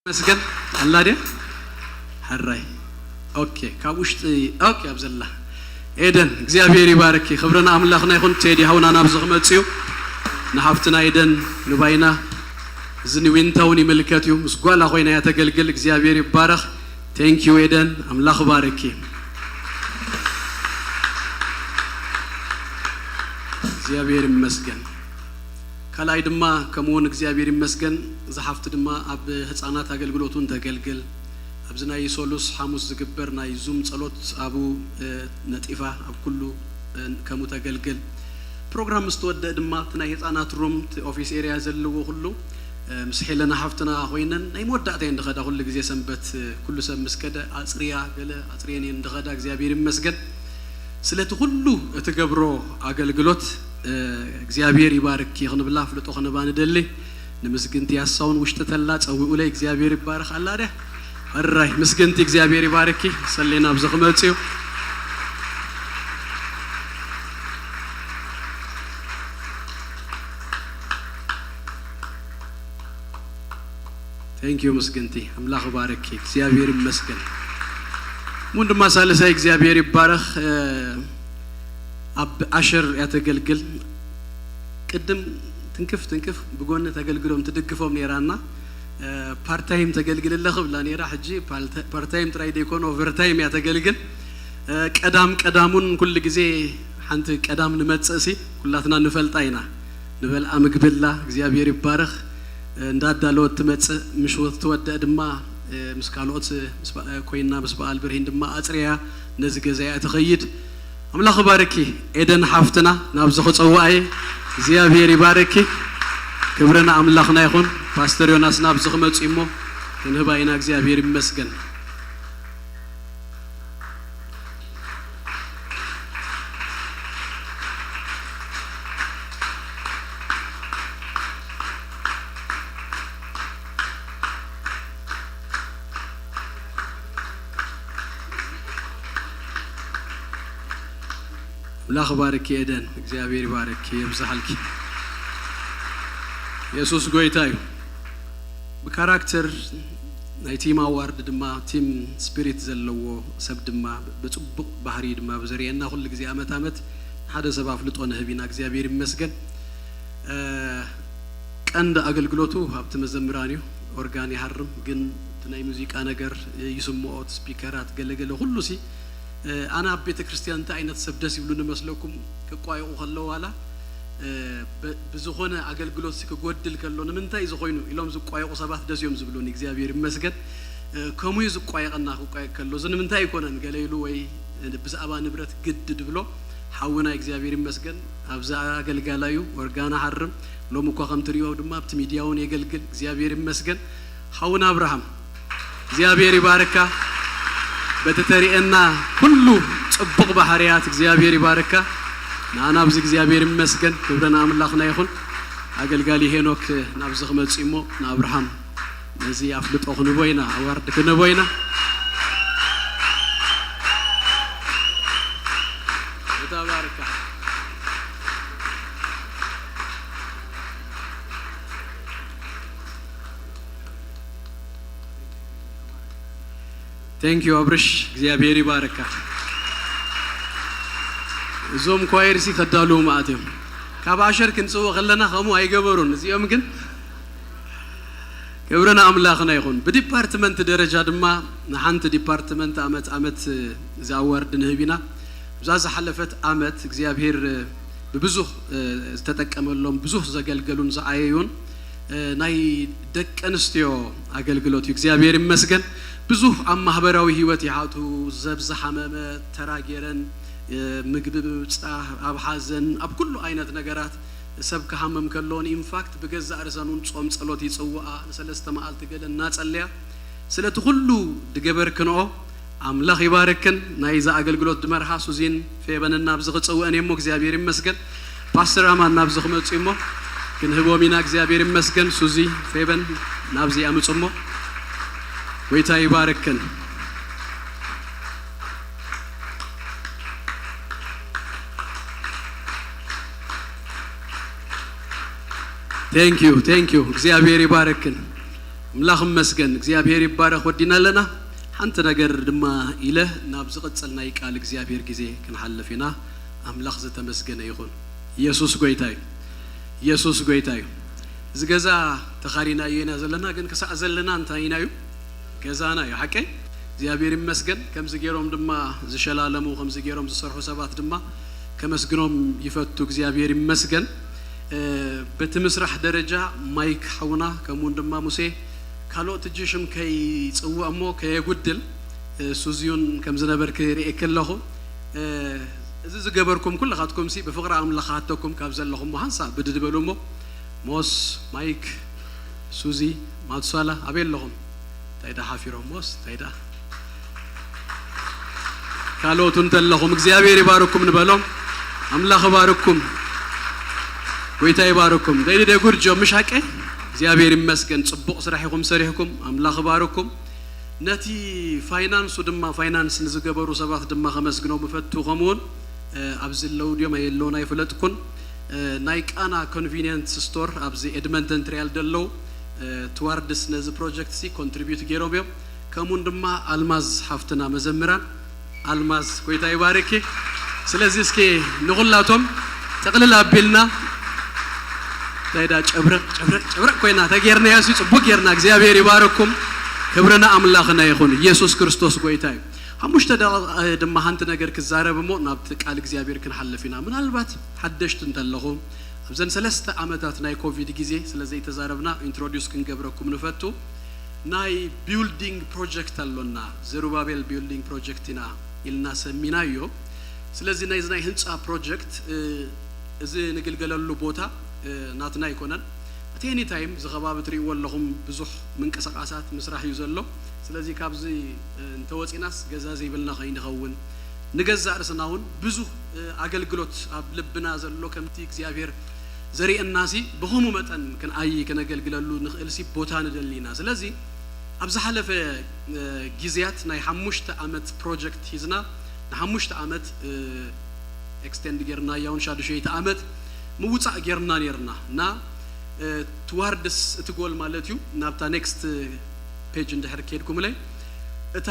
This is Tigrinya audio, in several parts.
መስገን ኣላ ድያ? ሕራይ። ኦኬ፣ ካብ ውሽጢ። ኦኬ፣ ኣብ ዘላ ኤደን እግዚኣብሔር ይባርኪ። ክብሪ ንኣምላኽና ይኹን። ቴዲ ሃውና ናብዚ ክመጽእ እዩ። ንሓፍትና ኤደን ንባይና እዚ ንዊንታ እውን ይምልከት እዩ። ምስ ጓላ ኮይና እያ ተገልግል። እግዚኣብሔር ይባረኽ። ቴንክ ዩ ኤደን፣ ኣምላኽ ባርኪ። እግዚኣብሔር ይመስገን። ካልኣይ ድማ ከምኡ እውን እግዚኣብሔር ይመስገን፣ እዛ ሓፍቲ ድማ ኣብ ህፃናት ኣገልግሎት እውን ተገልግል። ኣብዚ ናይ ሶሉስ ሓሙስ ዝግበር ናይ ዙም ጸሎት ኣብኡ ነጢፋ ኣብ ኩሉ ከምኡ ተገልግል። ፕሮግራም ምስ ተወደአ ድማ እቲ ናይ ህፃናት ሩም፣ እቲ ኦፊስ ኤርያ ዘለዎ ኩሉ ምስ ሄለና ሓፍትና ኮይነን ናይ መወዳእታ እየን ዝኸዳ። ኩሉ ግዜ ሰንበት ኩሉ ሰብ ምስ ከደ ኣፅርያ ገለ ኣፅርየን እየን ዝኸዳ። እግዚኣብሔር ይመስገን ስለቲ ኩሉ እትገብሮ ኣገልግሎት እግዚኣብሔር ይባርኪ ክንብላ ኣፍልጦ ክንባ ንደሊ። ንምስግንቲ ያሳውን ውሽጢ ተላ ጸዊኡለይ እግዚኣብሔር ይባረኽ ኣላ ድያ? ሕራይ ምስግንቲ እግዚኣብሔር ይባርኪ። ሰሌና ኣብዚ ክመጽእ እዩ። ቴንክ ዩ ምስግንቲ ኣምላኽ ባረኪ። እግዚኣብሔር ይመስገን። እውን ድማ ሳልሳይ እግዚኣብሔር ይባረኽ። ኣብ ኣሸር እያ ተገልግል። ቅድም ትንክፍ ትንክፍ ብጎኒ ተገልግሎም ትድግፎም ነይራና። ፓርታይም ተገልግል ኣለኺ ብላ ነይራ። ሕጂ ፓርታይም ጥራይ ደይኮነ ኦቨርታይም እያ ተገልግል። ቀዳም ቀዳሙን ኩሉ ግዜ ሓንቲ ቀዳም ንመጽእ ሲ ኩላትና ንፈልጣ ኢና። ንበልዓ ምግቢ ኣላ እግዚኣብሔር ይባረኽ። እንዳዳለወት ትመጽእ፣ ምሽ ትወደእ ድማ ምስ ካልኦት ኮይና ምስ በዓል ብርሂን ድማ ኣጽርያ ነዚ ገዛ እያ ትኸይድ። ኣምላኽ ይባርኪ ኤደን ሓፍትና፣ ናብዚ ክጸውዓ እየ። እግዚኣብሔር ይባርኪ። ክብሪ ንኣምላኽና ይኹን። ፓስተር ዮናስ ናብዚ ክመጽእ እሞ ክንህባ ኢና። እግዚኣብሔር ይመስገን። ኣምላኽ ባርኪ ኤደን፣ እግዚኣብሔር ይባርኪ፣ የብዝሓልኪ። የሱስ ጎይታ እዩ። ብካራክተር ናይ ቲም ኣዋርድ ድማ ቲም ስፒሪት ዘለዎ ሰብ ድማ ብጽቡቕ ባህሪ ድማ ብዘርእየና ኩሉ ግዜ ኣመት ኣመት ሓደ ሰብ ኣፍልጦ ንህብ ኢና። እግዚኣብሔር ይመስገን። ቀንዲ ኣገልግሎቱ ኣብቲ መዘምራን እዩ። ኦርጋን ይሃርም፣ ግን እቲ ናይ ሙዚቃ ነገር ይስምዖ፣ እቲ ስፒከራት ገለገለ ኩሉ ሲ ኣነ ኣብ ቤተ ክርስቲያን እንታይ ዓይነት ሰብ ደስ ይብሉ ንመስለኩም? ክቋየቑ ከለዉ ዋላ ብዝኾነ ኣገልግሎት ክጎድል ከሎ ንምንታይ ዝኾይኑ ኢሎም ዝቋየቑ ሰባት ደስ እዮም ዝብሉኒ። እግዚኣብሔር ይመስገን። ከምኡ እዩ ዝቋየቐና። ክቋየቕ ከሎ እዚ ንምንታይ ኣይኮነን ገለ ኢሉ ወይ ብዛዕባ ንብረት ግድ ድብሎ ሓውና እግዚኣብሔር ይመስገን። ኣብዚ ኣገልጋላ እዩ፣ ኦርጋና ሓርም። ሎሚ እኳ ከም ትሪኦ ድማ ኣብቲ ሚድያ እውን የገልግል። እግዚኣብሔር ይመስገን። ሓውና ኣብርሃም እግዚኣብሔር ይባርካ። በቲ ተሪኤና ኩሉ ጽቡቕ ባህርያት እግዚኣብሔር ይባርካ። ንኣና ኣብዚ እግዚኣብሔር ይመስገን። ክብሪ ንኣምላኽና ይኹን። ኣገልጋሊ ሄኖክ ናብዚ ክመጽእ እሞ ንኣብርሃም ነዚ ኣፍልጦ ክንቦ ኢና፣ ኣዋርድ ክንቦ ኢና። ተባረካ። ቴንክ ዩ ኣብርሽ፣ እግዚኣብሔር ይባረካ። እዞም ኳየርሲ ከዳልዉ መኣት እዮም። ካብ ኣሸር ክንጽዎ ከለና ከምኡ ኣይገበሩን። እዚኦም ግን ክብሪ ንኣምላኽና ይኹን። ብዲፓርትመንት ደረጃ ድማ ንሓንቲ ዲፓርትመንት ኣመት ኣመት እዚ ኣዋርድ ንህብ ኢና። ብዛ ዝሓለፈት ኣመት እግዚኣብሔር ብብዙህ ዝተጠቀመሎም ብዙህ ዘገልገሉን ዝዓየዩን ናይ ደቂ ኣንስትዮ ኣገልግሎት እዩ። እግዚኣብሔር ይመስገን። ብዙህ ኣብ ማህበራዊ ህይወት ይሓቱ፣ ሰብ ዝሓመመ ተራ ገይረን ምግቢ ምብጻህ፣ ኣብ ሓዘን ኣብ ኩሉ ዓይነት ነገራት ሰብ ክሃምም ከሎ ንኢንፋክት ብገዛእ ርእሰን እውን ጾም ጸሎት ይጽውኣ፣ ንሰለስተ መዓልቲ ገለ እናጸለያ ስለቲ ኩሉ ድገበርክንኦ ኣምላኽ ይባርክን። ናይዛ ኣገልግሎት ድመርሃ ሱዚን ፌበንን ናብዚ ክጽውአን እየ እሞ እግዚኣብሔር ይመስገን። ፓስተር ኣማን ናብዚ ክመጹ እሞ ክንህቦም ኢና። እግዚኣብሔር ይመስገን። ሱዚ ፌበን ናብዚ ኣምጹ እሞ ጎይታ ይባርክን። ቴንክ ዩ ቴንክ ዩ እግዚኣብሔር ይባርክን። ኣምላኽ ይመስገን፣ እግዚኣብሔር ይባረኽ። ወዲና ኣለና። ሓንቲ ነገር ድማ ኢለ ናብ ዝቕጽል ናይ ቃል እግዚኣብሔር ግዜ ክንሓልፍ ኢና። ኣምላኽ ዝተመስገነ ይኹን። ኢየሱስ ጎይታ እዩ። ኢየሱስ ጎይታ እዩ። እዚ ገዛ ተኻሪና እዩ ኢና ዘለና፣ ግን ክሳዕ ዘለና እንታይ ኢና እዩ? ገዛና እዩ። ሓቀይ? እግዚኣብሔር ይመስገን። ከምዚ ገይሮም ድማ ዝሸላለሙ፣ ከምዚ ገይሮም ዝሰርሑ ሰባት ድማ ከመስግኖም ይፈቱ። እግዚኣብሔር ይመስገን። እ፣ በቲ ምስራሕ ደረጃ ማይክ ሓውና፣ ከምኡውን ድማ ሙሴ፣ ካልኦት እጂ ሽም ከይጽውዕ እሞ ከየጉድል፣ እ፣ ሱዚውን ከም ዝነበርኪ ርእየኪ ኣለኹ። እ፣ እዚ ዝገበርኩም ኩልኻትኩም ሲ ብፍቕሪ ኣምላኽ ክሃተኩም ካብ ዘለኹም ሃንሳ ብድድ በሉ እሞ፣ ሞስ፣ ማይክ፣ ሱዚ፣ ማቱሳላ ኣበይ ኣለኹም? እንታይ ደኣ ሓፊሮም ሞስ? እንታይ ደኣ? ካልኦት እንተለኹም እግዚኣብሔር ይባርኩም ንበሎም። ኣምላኽ ይባርኩም። ጎይታ ይባርኩም። They did a good job፣ ምሽ ሓቀይ? እግዚኣብሔር ይመስገን። ጽቡቕ ስራሕ ኢኹም ሰሪሕኩም። ኣምላኽ ይባርኩም። ነቲ ፋይናንሱ ድማ፣ ፋይናንስ ንዝገበሩ ሰባት ድማ ከመስግኖም እፈቱ። ከምኡውን፣ እ፣ ኣብዚ ኣለዉ ድዮም ኣየለውን ኣይፈለጥኩን። እ፣ ናይ ቃና ኮንቪኒየንስ ስቶር ኣብዚ ኤድመንተን ትሪያል ደለዉ፣ እ፣ ትዋርድስ ነዚ ፕሮጀክት ሲ ኮንትሪቢዩት ገይሮም እዮም። ከምኡውን ድማ ኣልማዝ ሓፍትና መዘምራን ኣልማዝ፣ ጎይታ ይባርኪ። ስለዚ እስኪ ንኹላቶም ጥቕልል ኣቢልና እንታይ ዳ ጨብረቕ፣ ጨብረቕ፣ ጨብረቕ ኮይና ተጌርናዮ ሲ ጽቡቕ ጌርና። እግዚኣብሔር ይባረኩም። ክብሪ ንኣምላኽና ይኹን። ኢየሱስ ክርስቶስ ጎይታ እዩ። ሓሙሽተ ደቂቕ፣ እ፣ ድማ ሓንቲ ነገር ክዛረብ እሞ ናብቲ ቃል እግዚኣብሔር ክንሓልፍ ኢና። ምናልባት ሓደሽቲ እንተለኹም፣ ኣብዘን ሰለስተ ዓመታት ናይ ኮቪድ ግዜ ስለ ዘይተዛረብና ኢንትሮዲዩስ ክንገብረኩም ንፈቱ። ናይ ቢልዲንግ ፕሮጀክት ኣሎና፣ ዘሩባቤል ቢልዲንግ ፕሮጀክት ኢና ኢልና ሰሚናዮ። ስለዚ ናይዚ ናይ ህንጻ ፕሮጀክት፣ እ፣ እዚ ንግልገለሉ ቦታ፣ እ፣ ናትና ኣይኮነን። ኣት ኤኒ ታይም እዚ ከባቢ ትርእይዎ ኣለኹም፣ ብዙሕ ምንቅስቓሳት ምስራሕ እዩ ዘሎ። ስለዚ ካብዚ፣ እ፣ እንተወፂናስ ገዛ ዘይብልና ከይንኸውን፣ ንገዛእ ርእስና እውን ብዙሕ፣ እ፣ ኣገልግሎት ኣብ ልብና ዘሎ ከምቲ እግዚኣብሔር ዘርእየናሲ ብኸምኡ መጠን ክንዓዪ ከነገልግለሉ ንኽእልሲ ቦታ ንደሊ ኢና። ስለዚ ኣብ ዝሓለፈ፣ እ፣ ግዜያት ናይ ሓሙሽተ ዓመት ፕሮጀክት ሒዝና ንሓሙሽተ ዓመት፣ እ፣ ኤክስቴንድ ጌርና ያውን ሻዱሸይቲ ዓመት ምውጻእ ጌርና ኔርና እና፣ እ፣ ትዋርድስ እቲ ጎል ማለት እዩ። ናብታ ኔክስት ፔጅ እንድሕር ከድኩምለይ፣ እታ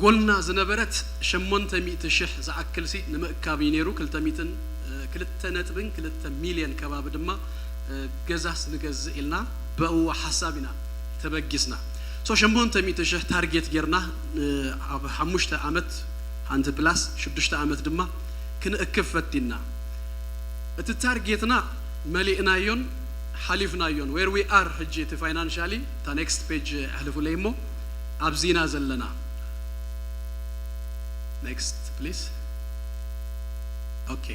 ጎልና ዝነበረት ሸሞንተ ሚእቲ ሽሕ ዝኣክል ሲ ንምእካብ እዩ ነይሩ። ክልተ ሚእትን፣ እ፣ ክልተ ነጥብን ክልተ ሚልዮን ከባቢ ድማ፣ እ፣ ገዛስ ንገዝእ ኢልና ብእኡ ሓሳብ ኢና ተበጊስና። ሶ ሸሞንተ ሚእቲ ሽሕ ታርጌት ጌርና፣ እ፣ ኣብ ሓሙሽተ ዓመት ሓንቲ ፕላስ ሽዱሽተ ዓመት ድማ ክንእክብ ፈቲና። እቲ ታርጌትና መሊእናዮን ሓሊፍናዮን። Where we are ሕጂ፣ እቲ ፋይናንሻሊ፣ እታ ኔክስት ፔጅ ኣሕልፉለይ እሞ፣ ኣብዚና ዘለና። ኔክስት ፕሊዝ። ኦኬ።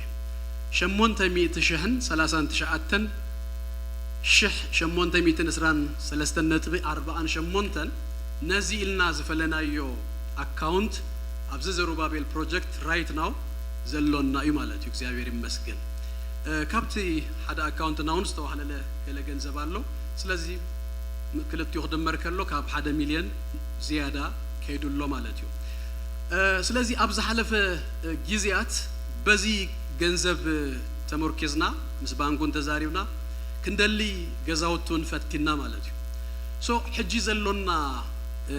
ሸሞንተ ሚእቲ ሽሕን ሰላሳን ትሽዓተን ሽሕ ሸሞንተ ሚእትን ዕስራን ሰለስተን ነጥቢ ኣርባዓን ሸሞንተን፣ ነዚ ኢልና ዝፈለናዮ ኣካውንት ኣብዚ ዘሩባቤል ፕሮጀክት ራይት ናው ዘሎና እዩ ማለት እዩ። እግዚኣብሔር ይመስገን። እ፣ ካብቲ ሓደ ኣካውንትና እውን ዝተዋህለለ ገለ ገንዘብ ኣሎ። ስለዚ ም-፣ ክልቲኡ ክድመር ከሎ ካብ ሓደ ሚልዮን ዝያዳ ከይዱ ኣሎ ማለት እዩ። እ፣ ስለዚ ኣብ ዝሓለፈ፣ እ፣ ግዜያት በዚ ገንዘብ፣ እ፣ ተመርኪዝና ምስ ባንኩን ተዛሪብና ክንደሊ ገዛውቲ እውን ፈቲና ማለት እዩ። ሶ ሕጂ ዘሎና፣ እ፣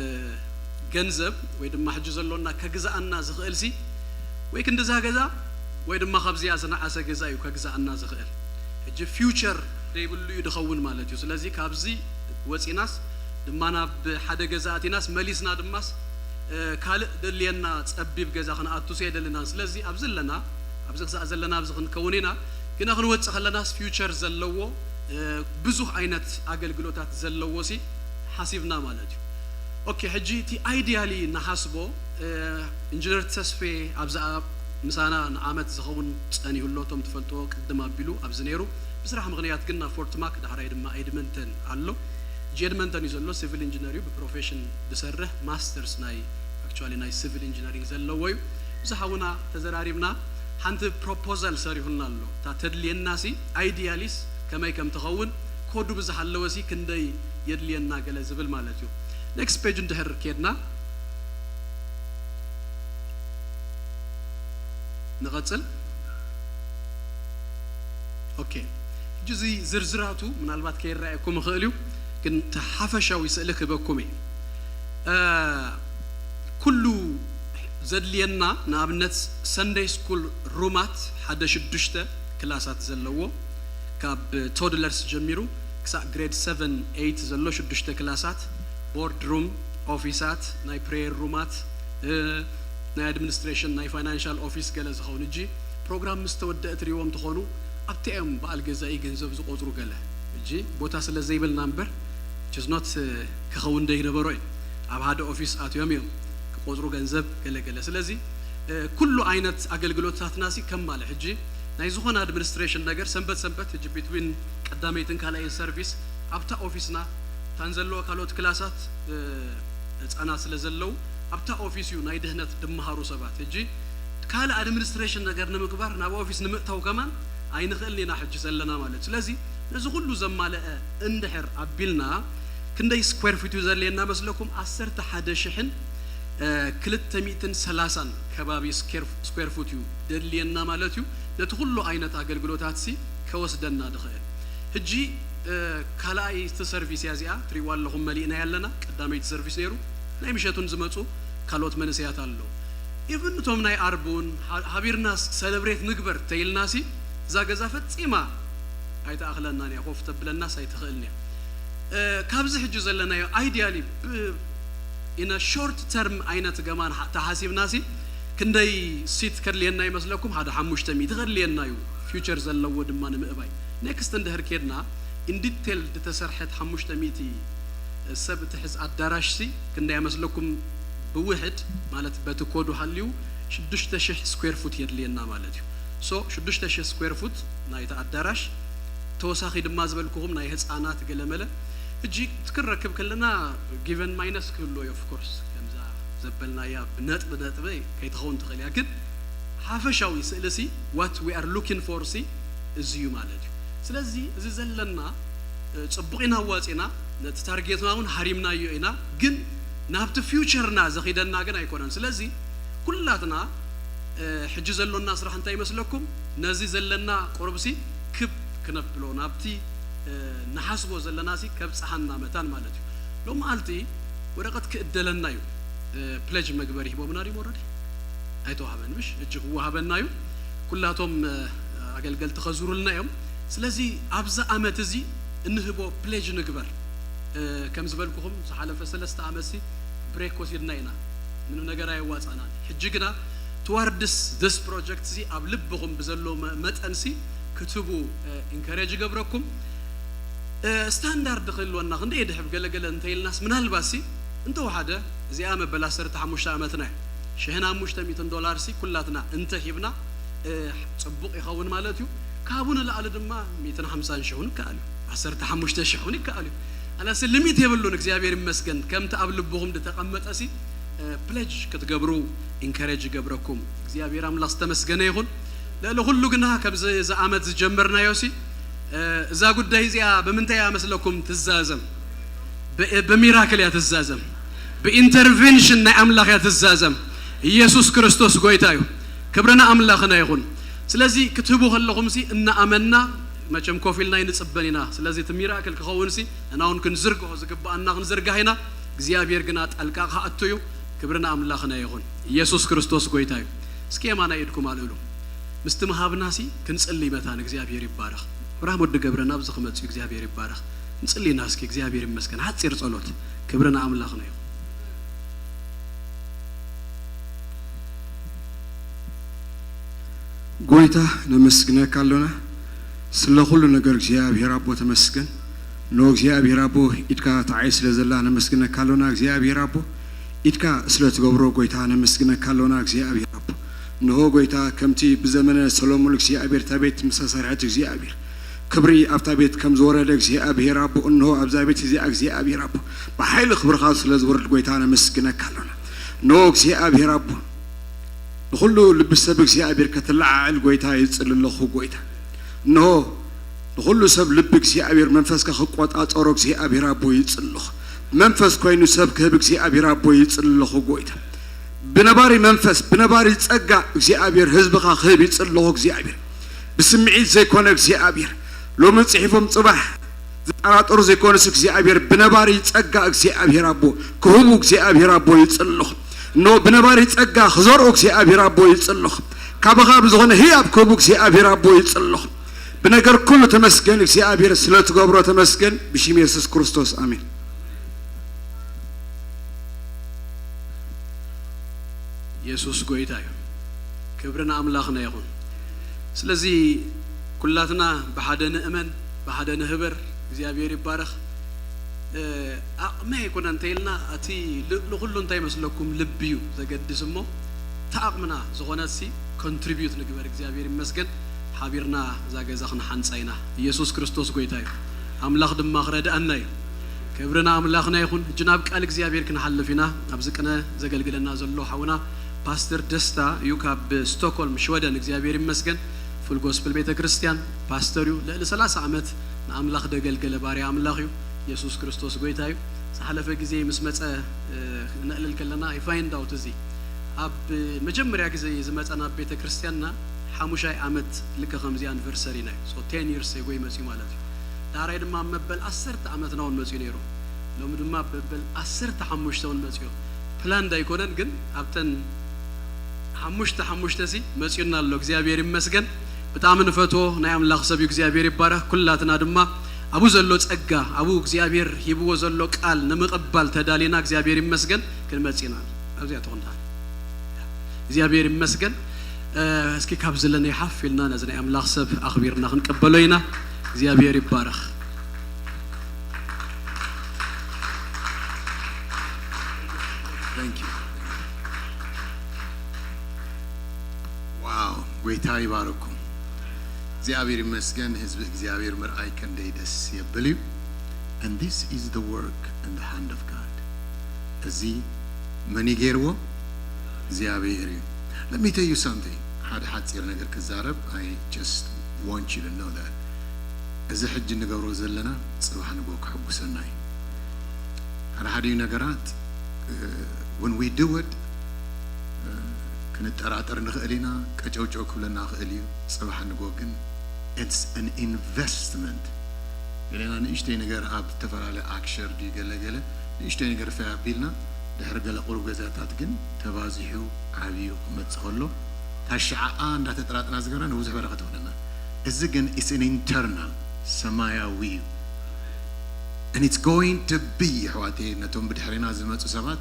ገንዘብ ወይ ድማ ሕጂ ዘሎና ከግዝኣና ዝኽእል ሲ ወይ ክንድዛ ገዛ ወይ ድማ ካብዚኣ ዝነዓሰ ገዛ እዩ ከግዝኣና ዝኽእል። ሕጂ ፊውቸር ዘይብሉ እዩ ድኸውን ማለት እዩ። ስለዚ ካብዚ ወፂናስ ድማ ናብ ሓደ ገዛ ኣቲናስ መሊስና ድማስ፣ እ፣ ካልእ ደልየና ጸቢብ ገዛ ክንኣቱስ የደልናን። ስለዚ ኣብዚ ኣለና፣ ኣብዚ ክሳዕ ዘለና ኣብዚ ክንከውን ኢና። ግና ክንወጽእ ከለናስ ፊውቸር ዘለዎ፣ እ፣ ብዙሕ ዓይነት ኣገልግሎታት ዘለዎ ሲ ሓሲብና ማለት እዩ። ኦኬ፣ ሕጂ እቲ ኣይዲያሊ ንሓስቦ፣ እ፣ ኢንጂነር ተስፌ ኣብዛ ምሳና ንዓመት ዝኸውን ጸኒሁ ኣሎ። እቶም ትፈልጥዎ ቅድም ኣቢሉ ኣብዚ ነይሩ። ብስራሕ ምኽንያት ግን ናብ ፎርት ማክ፣ ዳሕራይ ድማ ኤድመንተን ኣሎ። ሕጂ ኤድመንተን እዩ ዘሎ። ሲቪል ኢንጂነር እዩ ብፕሮፌሽን ዝሰርሕ። ማስተርስ ናይ፣ ኣክቹዋሊ ናይ ሲቪል ኢንጂነሪንግ ዘለዎ እዩ። ምስ ሓውና ተዘራሪብና፣ ሓንቲ ፕሮፖዛል ሰሪሑልና ኣሎ። እታ ተድልየና ሲ ኣይዲያሊስ ከመይ ከም ትኸውን፣ ኮዱ ብዝሓለወ ሲ ክንደይ የድልየና ገለ ዝብል ማለት እዩ። ኔክስት ፔጅ እንድሕር ኬድና ንቐጽል። ኦኬ፣ ሕጂ እዚ ዝርዝራቱ ምናልባት ከይረኣየኩም ይኽእል እዩ። ግን እቲ ሓፈሻዊ ስእሊ ክህበኩም እየ። እ፣ ኩሉ ዘድልየና፣ ንኣብነት ሰንደይ ስኩል ሩማት ሓደ ሽዱሽተ ክላሳት ዘለዎ፣ ካብ ቶድለርስ ጀሚሩ ክሳብ ግሬድ ሰቨን ኤይት ዘሎ ሽዱሽተ ክላሳት፣ ቦርድ ሩም፣ ኦፊሳት፣ ናይ ፕሬየር ሩማት፣ እ፣ ናይ ኣድሚኒስትሬሽን፣ ናይ ፋይናንሻል ኦፊስ ገለ ዝኸውን። እጂ ፕሮግራም ምስ ተወደአ ትሪእዎም ትኾኑ፣ ኣብቲ እዮም በዓል ገዛኢ ገንዘብ ዝቆጽሩ ገለ። እጂ ቦታ ስለ ዘይብልና እምበር፣ which is not፣ እ፣ ክኸውን ዘይነበሮ እዩ። ኣብ ሓደ ኦፊስ ኣትዮም እዮም ክቆጽሩ ገንዘብ ገለ ገለ። ስለዚ፣ እ፣ ኩሉ ዓይነት ኣገልግሎታትና ሲ ከማልእ። ሕጂ ናይ ዝኾነ ኣድሚኒስትሬሽን ነገር ሰንበት ሰንበት፣ ሕጂ ቢትዊን ቀዳመይትን ካልኣይን ሰርቪስ ኣብታ ኦፊስና፣ እታን ዘለዎ ካልኦት ክላሳት፣ እ፣ ህጻናት ስለ ዘለዉ ኣብታ ኦፊስ እዩ ናይ ድህነት ድመሃሩ ሰባት። ሕጂ ካልእ ኣድሚኒስትሬሽን ነገር ንምግባር ናብ ኦፊስ ንምእታው ከማን ኣይንኽእልን ኢና ሕጂ ዘለና ማለት። ስለዚ ነዚ ኩሉ ዘማልአ እንድሕር ኣቢልና ክንደይ ስኩዌር ፉት እዩ ዘድልየና መስለኩም? ዓሰርተ ሓደ ሽሕን፣ እ፣ ክልተ ሚእትን ሰላሳን ከባቢ ስኬር፣ ስኩዌር ፉት እዩ ደድልየና ማለት እዩ። ነቲ ኩሉ ዓይነት ኣገልግሎታት ሲ ከወስደና ድኽእል። ሕጂ፣ እ፣ ካልኣይቲ ሰርቪስ እያ እዚኣ፣ ትሪእዋ ኣለኹም መሊእና ያለና። ቀዳመይቲ ሰርቪስ ነይሩ፣ ናይ ምሸቱን ዝመጹ ካልኦት መንእሰያት ኣለዉ። ኢቭን እቶም ናይ ኣርቡን ሃ-፣ ሃቢርና ሰለብሬት ንግበር ተይልና ሲ እዛ ገዛ ፈጺማ ኣይትኣኽለናን እያ፣ ኮፍ ተብለናስ ኣይትኽእልን እያ። እ፣ ካብዚ ሕጂ ዘለናዮ ኣይዲያሊ ብ-፣ ኢነ ሾርት ተርም ዓይነት ገማን ሓ-፣ ተሓሲብና ሲ ክንደይ ሲት ከድልየና ይመስለኩም? ሓደ ሓሙሽተ ሚእቲ ከድልየና እዩ፣ ፊውቸር ዘለዎ ድማ ንምእባይ። ኔክስት እንድሕር ኬድና ኢን ዲቴል ዝተሰርሐት ሓሙሽተ ሚእቲ ሰብ እትሕዝ ኣዳራሽ ሲ ክንደይ ይመስለኩም? ብውሕድ ማለት በቲ ኮዱ ሃልዩ ሽዱሽተ ሽሕ ስኩዌር ፉት የድልየና ማለት እዩ። ሶ ሽዱሽተ ሽሕ ስኩዌር ፉት ናይቲ ኣዳራሽ፣ ተወሳኺ ድማ ዝበልኩኹም ናይ ህፃናት ገለመለ። ሕጂ ክንረክብ ከለና ጊቨን ማይነስ ክህልዎ እዩ። ኦፍ ኮርስ ከምዛ ዘበልናያ ብነጥቢ ነጥቢ ከይትኸውን ትኽእል እያ፣ ግን ሓፈሻዊ ስእሊ ሲ what we are looking for ሲ እዚ እዩ ማለት እዩ። ስለዚ እዚ ዘለና፣ እ፣ ጽቡቕ ኢና ኣዋጺና፣ ነቲ ታርጌትና እውን ሃሪምናዮ ኢና፣ ግን ናብቲ ፊውቸርና ዘኺደና ግን ኣይኮነን። ስለዚ ኩላትና፣ እ፣ ሕጂ ዘሎና ስራሕ እንታይ ይመስለኩም? ነዚ ዘለና ቁሩብ ሲ ክብ ክነብሎ፣ ናብቲ፣ እ፣ ንሓስቦ ዘለና ሲ ከብጽሓና መታን ማለት እዩ። ሎማዓልቲ ወረቐት ክእደለና እዩ። እ፣ ፕለጅ መግበሪ ሂቦምና ድዮም ኦረዲ? ኣይተዋህበን፣ ምሽ? ሕጂ ክወሃበና እዩ። ኩላቶም፣ እ፣ ኣገልገልቲ ከዙሩልና እዮም። ስለዚ ኣብዚ ዓመት እዚ እንህቦ ፕሌጅ ንግበር። እ፣ ከም ዝበልኩኹም ዝሓለፈ ሰለስተ ዓመት ሲ ብሬክ ወሲድና ኢና። ምንም ነገር ኣየዋጻናን። ሕጂ ግና ትዋርድስ ዚስ ፕሮጀክት ሲ ኣብ ልብኹም ብዘሎ መ-፣ መጠን ሲ ክትህቡ፣ እ፣ ኢንከሬጅ ይገብረኩም። እ፣ ስታንዳርድ ክህልወና ክንደይ ድሕብ ገለገለ እንተኢልናስ ምናልባት ሲ እንተወሓደ እዚኣ መበል ዓሰርተ ሓሙሽተ ዓመትና እያ። ሽሕን ሓሙሽተ ሚእትን ዶላር ሲ ኩላትና እንተሂብና፣ እ፣ ጽቡቕ ይኸውን ማለት እዩ። ካብኡ ንላዕሊ ድማ ሚእትን ሓምሳን ሽሕ እውን ይከኣል እዩ። ዓሰርተ ሓሙሽተ ሽሕ እውን ይከኣል እዩ። ኣላሲ ሊሚት የብሉን። እግዚኣብሔር ይመስገን። ከምቲ ኣብ ልብኹም ዝተቐመጠ ሲ፣ እ፣ ፕለጅ ክትገብሩ ኢንከሬጅ ይገብረኩም። እግዚኣብሔር ኣምላኽ ዝተመስገነ ይኹን። ልዕሊ ኩሉ ግና ከምዚ እዚ ዓመት ዝጀመርናዮ ሲ፣ እ፣ እዛ ጉዳይ እዚኣ ብምንታይ እያ መስለኩም ትዛዘም? ብ-፣ ብሚራክል እያ ትዛዘም። ብኢንተርቬንሽን ናይ ኣምላኽ እያ ትዛዘም። ኢየሱስ ክርስቶስ ጎይታ እዩ። ክብሪ ንኣምላኽና ይኹን። ስለዚ ክትህቡ ከለኹም ሲ እናኣመንና መቸም ኮፍ ኢልና ኣይንጽበን ኢና። ስለዚ እቲ ሚራክል ክኸውን ሲ ንሕና እውን ክንዝርግሖ ዝግብኣና ክንዝርጋሕ ኢና። እግዚኣብሔር ግና ጣልቃ ክኣቱ እዩ። ክብሪ ንኣምላኽና ይኹን። ኢየሱስ ክርስቶስ ጎይታ እዩ። እስኪ የማናይ ኢድኩም ኣልዕሉ። ምስቲ ምሃብና ሲ ክንጽሊ መታን እግዚኣብሔር ይባረኽ። ኣብርሃም ወዲ ገብረ ናብዚ ክመጽእ እዩ። እግዚኣብሔር ይባረኽ። ንጽሊ ኢና እስኪ። እግዚኣብሔር ይመስገን። ሓጺር ጸሎት። ክብሪ ንኣምላኽና ይኹን። ጎይታ ነመስግነካ ኣሎና ስለ ኩሉ ነገር እግዚኣብሔር ኣቦ ተመስገን። ኖ እግዚኣብሔር ኣቦ ኢድካ ተዓይ ስለ ዘላ ነመስግነካ ኣሎና እግዚኣብሔር ኣቦ ኢድካ ስለ ትገብሮ ጎይታ ነመስግነካ ኣሎና እግዚኣብሔር ኣቦ። እንሆ ጎይታ ከምቲ ብዘመነ ሰሎሞን እግዚኣብሔር እታ ቤት ምስ ተሰርሐት እግዚኣብሔር ክብሪ ኣብታ ቤት ከም ዝወረደ እግዚኣብሔር ኣቦ እንሆ ኣብዛ ቤት እዚኣ እግዚኣብሔር ኣቦ ብሓይሊ ክብርኻ ስለ ዝወርድ ጎይታ ነመስግነካ ኣሎና። እንሆ እግዚኣብሔር ኣቦ ንኹሉ ልቢ ሰብ እግዚኣብሔር ከተለዓዕል ጎይታ ይጽሊ ኣለኹ ጎይታ። እንሆ ንኹሉ ሰብ ልቢ እግዚኣብሔር መንፈስካ ክቆጻጸሮ እግዚኣብሔር ኣቦ ይጽሊ ኣለኹ። መንፈስ ኮይኑ ሰብ ክህብ እግዚኣብሔር ኣቦ ይጽሊ ኣለኹ ጎይታ። ብነባሪ መንፈስ ብነባሪ ጸጋ እግዚኣብሔር ህዝብኻ ክህብ ይጽሊ ኣለኹ እግዚኣብሔር። ብስምዒት ዘይኮነ እግዚኣብሔር ሎሚ ጽሒፎም ጽባሕ ዝጠራጠሩ ዘይኮኑስ እግዚኣብሔር ብነባሪ ጸጋ እግዚኣብሔር ኣቦ ክህቡ እግዚኣብሔር ኣቦ ይጽልኹ። እነሆ ብነባሪ ጸጋ ክዘርኡ እግዚኣብሔር ኣቦ ይጽልኹ። ካባኻ ብዝኾነ ህያብ ክህቡ እግዚኣብሔር ኣቦ ይጽልኹ። ብነገር ኩሉ ተመስገን እግዚኣብሔር ስለ ትገብሮ ተመስገን። ብሽም የሱስ ክርስቶስ ኣሜን። የሱስ ጎይታ እዩ። ክብሪ ንኣምላኽና ይኹን። ስለዚ ኩላትና ብሓደ ንእመን፣ ብሓደ ንህበር። እግዚኣብሔር ይባረኽ። ኣቕሚ ኣይኮነ እንተ ኢልና እቲ ንኹሉ እንታይ መስለኩም ልቢ እዩ ዘገድስ እሞ እቲ ኣቕምና ዝኾነሲ ኮንትሪቢዩት ንግበር። እግዚኣብሔር ይመስገን ሓቢርና እዛ ገዛ ክንሓንፃ ኢና። ኢየሱስ ክርስቶስ ጎይታ እዩ። ኣምላኽ ድማ ክረድኣና እዩ። ክብሪ ንኣምላኽና ይኹን። ሕጂ ናብ ቃል እግዚኣብሔር ክንሓልፍ ኢና። ኣብዚ ቅነ ዘገልግለና ዘሎ ሓውና ፓስተር ደስታ እዩ ካብ ስቶክሆልም ሽወደን። እግዚኣብሔር ይመስገን ፉል ጎስፕል ቤተ ክርስቲያን ፓስተር እዩ። ልዕሊ ሰላሳ ዓመት ንኣምላኽ ደገልገለ ባርያ ኣምላኽ እዩ። ኢየሱስ ክርስቶስ ጎይታ እዩ። ዝሓለፈ ግዜ ምስ መጸ ነዕልል ከለና ይፋይንድ ኣውት እዚ ኣብ መጀመርያ ግዜ ዝመጸ ናብ ቤተ ክርስቲያንና ሓሙሻይ ዓመት ልከ ከምዚ ኣኒቨርሰሪ ናይ so ten years ago ይመጽኡ ማለት እዩ። ዳራይ ድማ ኣብ መበል ዓሰርተ ዓመትና እውን መጽኡ ነይሩ። ሎሚ ድማ ኣብ መበል ዓሰርተ ሓሙሽተ እውን መጽኡ። ፕላንድ ኣይኮነን ግን ኣብተን ሓሙሽተ ሓሙሽተ ሲ መጽኡና ኣሎ። እግዚኣብሔር ይመስገን። ብጣዕሚ ንፈትዎ ናይ ኣምላኽ ሰብ እዩ። እግዚኣብሔር ይባረኽ። ኩላትና ድማ ኣብኡ ዘሎ ጸጋ ኣብኡ እግዚኣብሔር ሂብዎ ዘሎ ቃል ንምቕባል ተዳሊና እግዚኣብሔር ይመስገን ክንመጽእ ኢና። ኣብዚኣ ትኹን ደኣ እግዚኣብሔር ይመስገን። እስኪ ካብ ዘለናይ ሓፍ ኢልና ነዚ ናይ ኣምላኽ ሰብ ኣኽቢርና ክንቀበሎ ኢና። እግዚኣብሔር ይባረኽ። ዋው ጎይታ ይባርኩም። እግዚኣብሔር ይመስገን። ህዝቢ እግዚኣብሔር ምርኣይ ከንደይ ደስ የብል እዩ። And this is the work in the hand of God። እዚ መን ይገይርዎ? እግዚኣብሔር እዩ። Let me tell you something። ሓደ ሓፂር ነገር ክዛረብ። I just want you to know that እዚ ሕጂ ንገብሮ ዘለና ፅባሕ ንጎ ክሕጉሰና እዩ። ሓደ ሓደ ነገራት when we do it ክንጠራጠር ንኽእል ኢና። ቀጨውጨው ክብለና ክእል እዩ። ፅባሕ ንጎ ግን it's an investment። ገለና ንእሽተይ ነገር ኣብ ዝተፈላለየ ኣክሸር ድዩ ገለ ገለ ንእሽተይ ነገር ፈይ ኣቢልና ድሕሪ ገለ ቁሩብ ገዛታት ግን ተባዚሑ ዓብዩ ክመፅእ ከሎ ታሽዓኣ እንዳተጠራጥና ዝገርና ንብዙሕ በረኸት ይኾነና። እዚ ግን it's an internal ሰማያዊ እዩ። And it's going to be ኣሕዋተይ ነቶም ብድሕሬና ዝመፁ ሰባት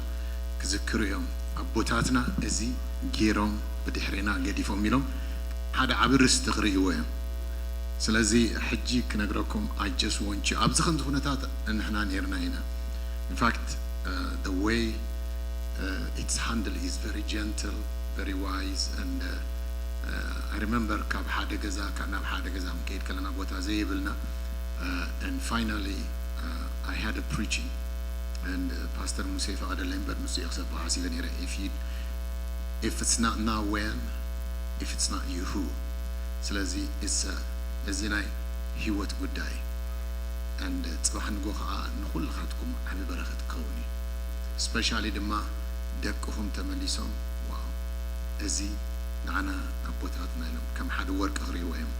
ክዝክሩ እዮም። ኣቦታትና እዚ ገይሮም ብድሕሬና ገዲፎም ኢሎም ሓደ ዓቢ ርስቲ ክርእይዎ እዮም። ስለዚ ሕጂ ክነግረኩም I just want you ኣብዚ ከምዚ ኩነታት ንሕና ነይርና ኢና። In fact the way it's handle is very gentle, very wise and I remember ካብ ሓደ ገዛ ካብ ናብ ሓደ ገዛ ክንከይድ ከለና ቦታ ዘይብልና and finally I had a preaching and ፓስተር ሙሴ ፈቐደለይ እምበር ምስ እየ ክሰብሖ ሓሲበ ነይረ if you if it's not now when if it's not you who ስለዚ it's a እዚ ናይ ህይወት ጉዳይ and ፅባሕ ንጎ ከዓ ንኩልኻትኩም ዓብዪ በረኸት ክኸውን እዩ። ስፔሻሊ ድማ ደቅኹም ተመሊሶም ዋው እዚ ንዓና ኣቦታትና ኢሎም ከም ሓደ ወርቂ ክርእይዎ እዮም።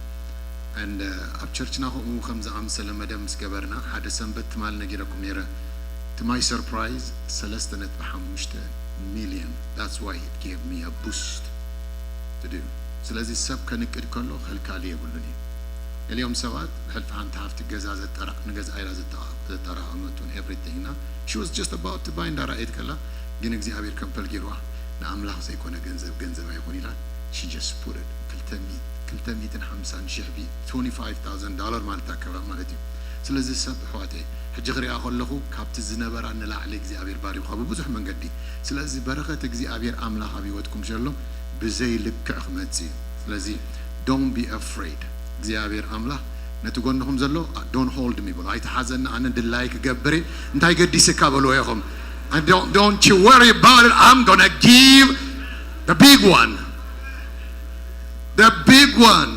And ኣብ ቸርችና ከምኡ ከም ዝኣመሰለ መደብ ምስ ገበርና ሓደ ሰንበት ትማሊ ነጊረኩም ነይረ። To my surprise ሰለስተ ነጥቢ ሓሙሽተ ሚልዮን that's why it gave me a boost to do ስለዚ ሰብ ከንቅድ ከሎ ከልካሊ የብሉን እዩ። ገሊኦም ሰባት ብሕልፊ ሓንቲ ሃፍቲ ገዛ ንገዛ ኢላ ዘጠራቐመቱን everything እና she was just about to buy እንዳረኣየት ከላ ግን እግዚኣብሔር ከምፐል ገይርዋ ንኣምላኽ ዘይኮነ ገንዘብ ገንዘብ ኣይኹን ኢላ she just put it ክልተ ሚእትን ሓምሳን ሺሕ ቢ twenty five thousand dollar ማለት ኣከባቢ ማለት እዩ። ስለዚ ሰብ ኣሕዋተይ ሕጂ ክሪኣ ከለኹ ካብቲ ዝነበራ ንላዕሊ እግዚኣብሔር ባሪኹካ ብብዙሕ መንገዲ። ስለዚ በረኸት እግዚኣብሔር ኣምላኽ ኣብ ህይወትኩም ዘሎ ብዘይ ልክዕ ክመጽእ እዩ። ስለዚ don't be afraid እግዚኣብሔር ኣምላኽ ነቲ ጎንኹም ዘሎ don't hold me በሉ ኣይትሓዘኒ ኣነ ድላይ ክገብር እየ እንታይ ገዲስካ በልዎ ኢኹም don't you worry about it I'm gonna give the big one the big one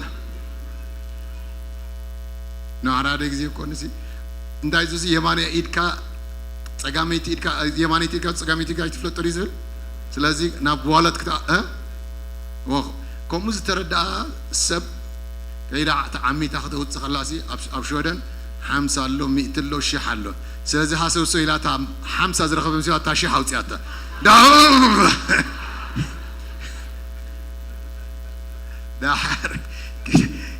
ንሓደ ግዜ እኮ ንሲ እንታይ ዙዚ የማነ ኢድካ ጸጋመይቲ ኢድካ የማነይቲ ኢድካ ጸጋመይቲ ኢድካ ኣይትፍለጦ ድዩ ዝብል ስለዚ ናብ ዋለት ክታ ከምኡ ዝተረዳኣ ሰብ ከይዳ ተዓሚታ ከተውፅእ ከላሲ ኣብ ሽወደን ሓምሳ ኣሎ፣ ሚእቲ ኣሎ፣ ሽሕ ኣሎ። ስለዚ ሃሰውሰው ኢላ እታ ሓምሳ ዝረኸበ ምስ እታ ሽሕ ኣውፅያታ። ዳ-፣ ዳሓር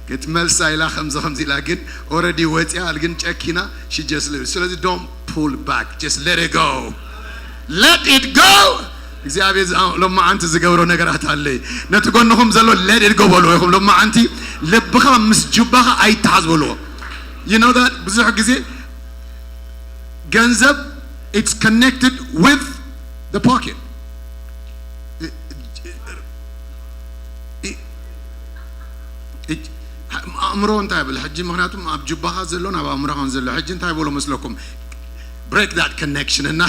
ክትመልሳ ኢላ ከምዚ ከምዚ ኢላ ግን ኦረዲ ወፅያ ግን ጨኪና ሽጀስ ስለዚ don't pull back, just let it go, let it go። እግዚኣብሔር ሎማዓንቲ ዝገብሮ ነገራት ኣለይ። ነቲ ጎንኹም ዘሎ let it go በልዎ ኢኹም። ሎማዓንቲ ልብኻ ምስ ጁባኻ ኣይተሓዝ በልዎ። You know that ብዙሕ ግዜ ገንዘብ it's connected with the pocket። ኣእምሮ እንታይ ይብል ሕጂ? ምክንያቱም ኣብ ጁባኻ ዘሎን ኣብ ኣእምሮኻን ዘሎ ሕጂ እንታይ ይበሎ መስለኩም? Break that connection እና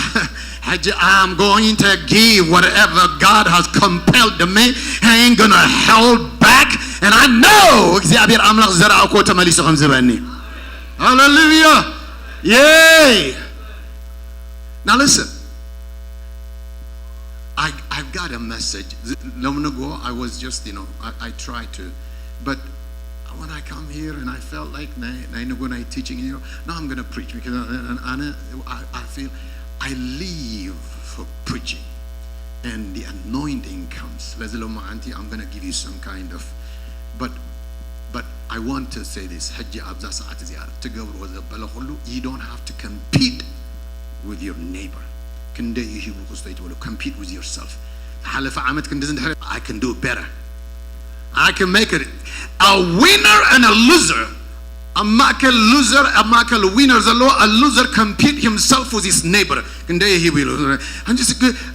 ሕጂ I'm going to give whatever God has compelled me. I ain't gonna hold back. And I know እግዚኣብሔር ኣምላኽ ዘርኣኮ ተመሊሱ ከም ዝበኒ። ሃሌሉያ። Yay. Now listen. I, I've got a message. Th-, long ago, I was just, you know, I, I tried to, but when I come here and I felt like, ናይ፣ ናይ ንጎ ናይ teaching, you know, now I'm going to preach because I, I, I, I feel I live for preaching and the anointing comes. ስለዚ ሎማዓንቲ I'm going to give you some kind of, but, but I want to say this. ሕጂ ኣብዛ ሰዓት እዚኣ ትገብርዎ ዘበለ ኩሉ you don't have to compete with your neighbor። ክንደይ እዩ ሂቡ ክስቶ ይትበሉ compete with yourself። ሓለፈ ዓመት ክንድዚ እንድሕር I can do better, I can make it. A winner and a loser ኣብ ማእከል loser ኣብ ማእከል winner ዘለዎ a loser compete himself with his neighbor። ክንደይ ሂቡ ኢሉ ሕንጂ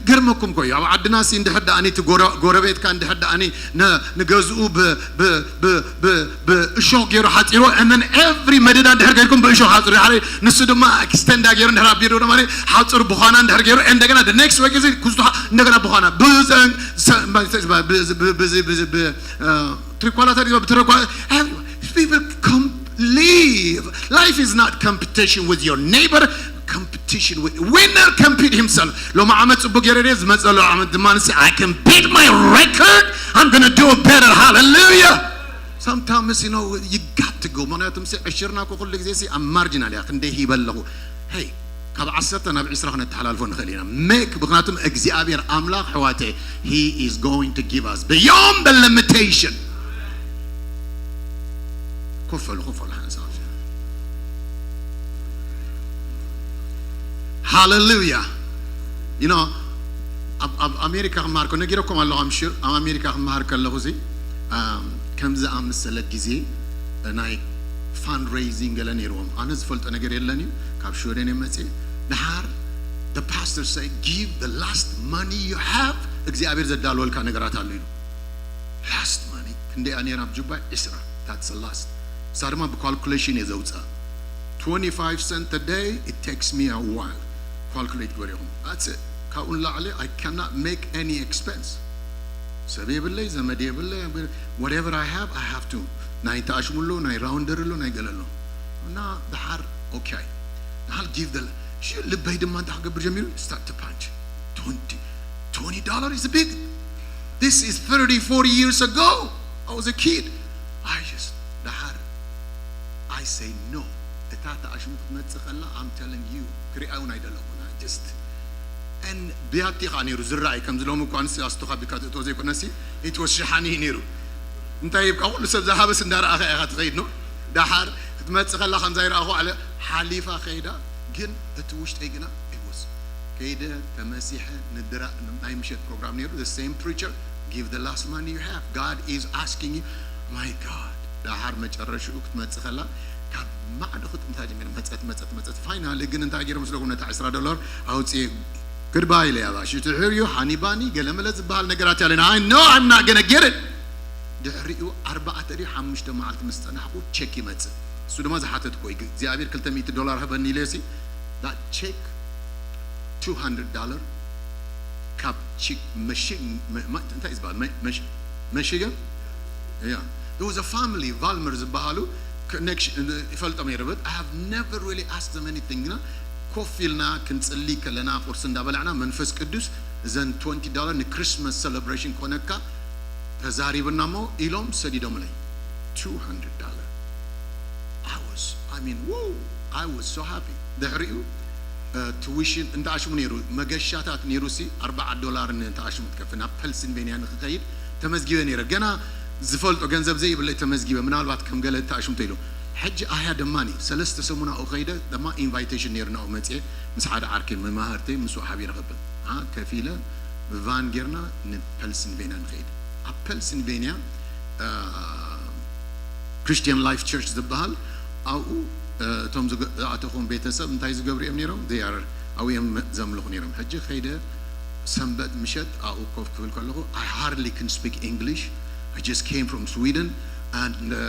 ገርመኩም ኮዩ ኣብ ዓድና ሲ እንድሕር ደኣኒ እቲ ጎረ-፣ ጎረቤትካ እንድሕር ደኣኒ ነ-፣ ንገዝኡ ብ-፣ ብ-፣ ብ-፣ ብ-፣ ብእሾኽ ገይሩ ሓፂርዎ and then every መደዳ እንድሕር ከድኩም ብእሾኽ ሓፅሩ ሓደ ንሱ ድማ extend ገይሩ እንድሕር ኣቢሉ ድማ ሓፅሩ ብዃና እንድሕር ገይሩ እንደገና the next week እዚ ክስቱኻ እንደገና ብዃና ብዘ-፣ ሰ-፣ ብ-፣ ብ-፣ ብ-፣ ብ-፣ ብ-፣ እ፣ ትሪኳላታ ዲባ ብትረኳ people com-፣ live. Life is not competition with your neighbor, competition with winner compete himself. ሎም ዓመት ጽቡቅ ገይረ ድየ ዝመጸ ሎም ዓመት ድማ ንስ I can beat my record. I'm gonna do better. Hallelujah. Sometimes you know you got to go. ምክንያቱም ሲ ዕሽርና እኮ ኩሉ ግዜ ሲ ኣብ ማርጂናል እያ ክንደይ ሂበ ኣለኹ። Hey ካብ ዓሰርተ ናብ ዕስራ ክነተሓላልፎ ንኽእል ኢና። ሜክ ምክንያቱም እግዚኣብሔር ኣምላኽ ሕዋተ he is going to give us beyond the limitation. ኮፈሉ ኮፈሉ ሓንሳብ ሃሌሉያ። You know ኣብ፣ ኣብ ኣሜሪካ ክመሃር ከ ነጊረኩም ኣለኹ። I'm sure ኣብ ኣሜሪካ ክመሃር ከለኹ እዚ ከምዚ ኣመሰለ ግዜ ናይ fundraising ገለ ነይርዎም። ኣነ ዝፈልጦ ነገር የለን እዩ። ካብ ሽወደን እየ መፅእ። ድሓር the pastor say give the last money you have እግዚኣብሔር ዘዳልወልካ ነገራት ኣሎ ኢሉ። Last money ክንደይ እያ ነይራ ኣብ ጁባይ? ዕስራ። That's the last። እሳ ድማ ብካልኩሌሽን እየ ዘውፅኣ። Twenty-five cent a day, it takes me a while. Calculate ገሪኹም። That's it። ካብኡ ንላዕሊ I cannot make any expense። ሰብ የብለይ፣ ዘመድ የብለይ። Whatever I have, I have to። ናይ ተኣሽሙ ኣሎ፣ ናይ ራውንደር ኣሎ፣ ናይ ገለ ኣሎ። እና ድሓር okay። ድሓር give the ልበይ ድማ እንታይ ክገብር ጀሚሩ? Start to punch. Twenty, twenty dollar is big. This is thirty, forty years ago. I was a kid. I just ድሓር I say no. እታ ተኣሽሙ ክትመጽእ ከላ I'm telling you ክሪኣ እውን ኣይደለኹን። I just and ብያቲ ኸዓ ነይሩ ዝረኣይ ከምዚ ሎሚ እኳ ንስ ኣስቶኻ ቢልካ ትእትዎ ዘይኮነሲ it was ሸሓኒ እዩ ነይሩ። እንታይ ይብካ ኩሉ ሰብ ዝሃበስ እንዳረኣኻ ኢኻ ትኸይድ ነው። ደሓር ክትመጽእ ከላ ከምዛ ይረኣኹ ኣለ ሓሊፋ ከይዳ ግን እቲ ውሽጠይ ግና it was ከይደ ተመሲሐ ንድራ ናይ ምሸት ፕሮግራም ነይሩ the same preacher give the last money you have God is asking you my God ደሓር መጨረሽኡ ክትመጽእ ከላ ካብ ማዕዶ ክጥምታ ጀሚረ መጸት መጸት መጸት finally ግን እንታይ ገይረ ምስለኩም ነታ ዕስራ ዶላር ኣውፅእ good bye ኢለ ያባ ሽትሕር እዩ ሓኒ ባኒ ገለመለ ዝበሃል ነገራት ያለና I know I'm not gonna get it ድሕሪኡ ኣርባዕተ ድዩ ሓሙሽተ መዓልቲ ምስ ጸናሕኩ ቸክ ይመጽእ እሱ ድማ ዝሓተትኮ እግዚኣብሔር ክልተ ሚእቲ ዶላር ህበኒ ኢለሲ that check two hundred dollar ካብ ቺክ መሽን እንታይ ዝበሃል መሽገን yeah there was a family ቫልመር ዝበሃሉ connection ይፈልጦም ነይረ but I have never really asked them anything ግና ኮፍ ኢልና ክንጽሊ ከለና ቁርሲ እንዳበላዕና መንፈስ ቅዱስ እዘን twenty dollar ን Christmas celebration ኮነካ ተዛሪብና ሞ ኢሎም ሰዲዶምለይ two hundred dollar I was I mean, woo, I was so happy. ድሕሪኡ እ፣ ቱዊሽን እንተኣሽሙ ነይሩ፣ መገሻታት ነይሩ ሲ ኣርባዓ ዶላር እንተኣሽሙ ትከፍል። ናብ ፐንስልቬንያ ንክኸይድ ተመዝጊበ ነይረ። ገና ዝፈልጦ ገንዘብ ዘይብለይ ተመዝጊበ፣ ምናልባት ከም ገለ ተኣሽምቶ ኢሉ። ሕጂ ኣያ ደማኒ ሰለስተ ሰሙን ኣብኡ ከይደ፣ ደማ ኢንቫይቴሽን ነይሩ፣ ናብኡ መፅየ ምስ ሓደ ዓርከይ መማህርተይ ምስኡ ሓቢረ ከብል፣ ኣ፣ ከፊለ ብቫን ጌርና ንፐንስልቬንያ ንኸይድ። ኣብ ፐንስልቬንያ እ፣ ክርስቲያን ላይፍ ቸርች ዝበሃል ኣብኡ እ፣ እቶም ዝገ- ዝኣተኹም ቤተሰብ እንታይ ዝገብሩ እዮም ነይሮም? They are ኣብኡ እዮም ዘምልኹ ነይሮም። ሕጂ ከይደ ሰንበት ምሸት ኣብኡ ኮፍ ክብል ከለኹ፣ I hardly can speak English. I just came from Sweden and እ፣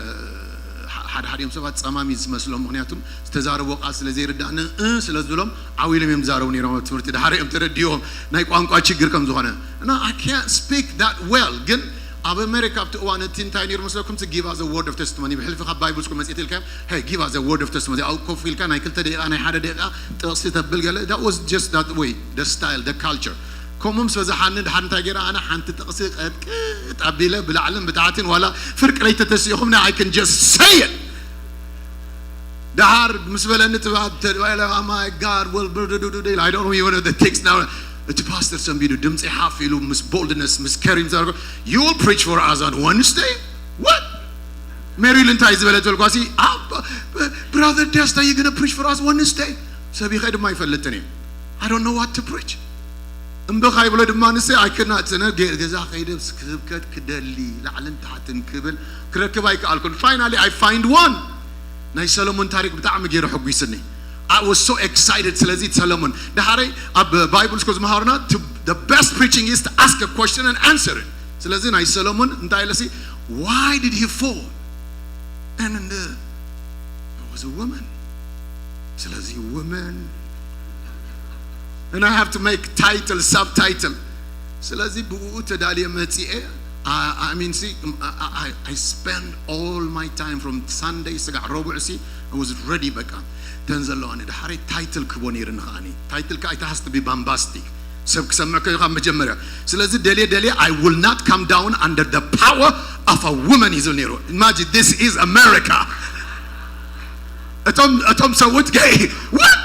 ሓ- ሓደ ሓዲኦም ሰባት ጸማሚ ዝመስሎም፣ ምክንያቱም ዝተዛረቦ ቃል ስለ ዘይርዳእኒ እ ስለ ዝብሎም ዓው ኢሎም እዮም ዝዛረቡ ነይሮም ኣብ ትምህርቲ። ድሓር እዮም ተረዲኦም ናይ ቋንቋ ችግር ከም ዝኾነ። እና I can't speak that well፣ ግን ኣብ ኣሜሪካ ኣብቲ እዋን እቲ እንታይ ነይሩ መስለኩም? To give us a word of testimony። ብሕልፊ ካብ ባይብል ስኩል መጽእት ኢልካ፣ hey, give us a word of testimony። ኣብ ኮፍ ኢልካ ናይ ክልተ ደቂቃ ናይ ሓደ ደቂቃ ጥቕሲ ተብል ገለ። That was just that way, the style, the culture። ከምኡ ምስ በዛሓኒ ድሓር እንታይ ገይረ? ኣነ ሓንቲ ጥቕሲ ቀጥቅጥ ኣቢለ ብላዕልን ብታሕትን ዋላ ፍርቂ ለይተተሲኹምኒ፣ I can just say it። ድሓር ምስ በለኒ ትባል ተድባይለ፣ oh my God, well, I don't know even the text now። እቲ ፓስተር ሰንቢዱ ድምፂ ሓፍ ኢሉ ምስ ቦልድነስ ምስ ከሪም ዘርጎ፣ you will preach for us on Wednesday? What? ሜሪል እንታይ ዝበለት በልኳ ሲ፣ ብራዘር ደስታ you gonna preach for us Wednesday? ሰቢኸ ድማ ኣይፈልጥን እየ። I don't know what to preach። እምበኻ ይብሎ ድማ ንሰ ኣይክናትነ ገዛ ከይደ ስብከት ክደሊ ላዕልን ታሕትን ክብል ክረክብ ኣይከኣልኩን። Finally I find one። ናይ ሰሎሞን ታሪክ ብጣዕሚ ገይሩ ሕጒስኒ። I was so excited። ስለዚ ሰሎሞን ድሓረይ ኣብ ባይብል ስኮ ዝመሃሩና፣ the best preaching is to ask a question and answer it። ስለዚ ናይ ሰሎሞን እንታይ ኢለሲ፣ why did he fall? And in the, it was a woman። ስለዚ woman and I have to make title, subtitle። ስለዚ ብኡ ተዳልየ መጺኤ። I, I mean, see, I, I, I spend all my time from Sunday ስጋዕ ረቡዕ ሲ I was ready። በቃ ተን ዘለዋኒ ድሓረይ ታይትል ክቦ ነይርኒ ከዓኒ። ታይትል ከ it has to be bombastic። ሰብ ክሰምዕ ከ ካብ መጀመርያ። ስለዚ ደልየ ደልየ I will not come down under the power of a woman እዩ ዝብል ነይሩ። Imagine, this is America። እቶም እቶም ሰውት ገይ፣ what?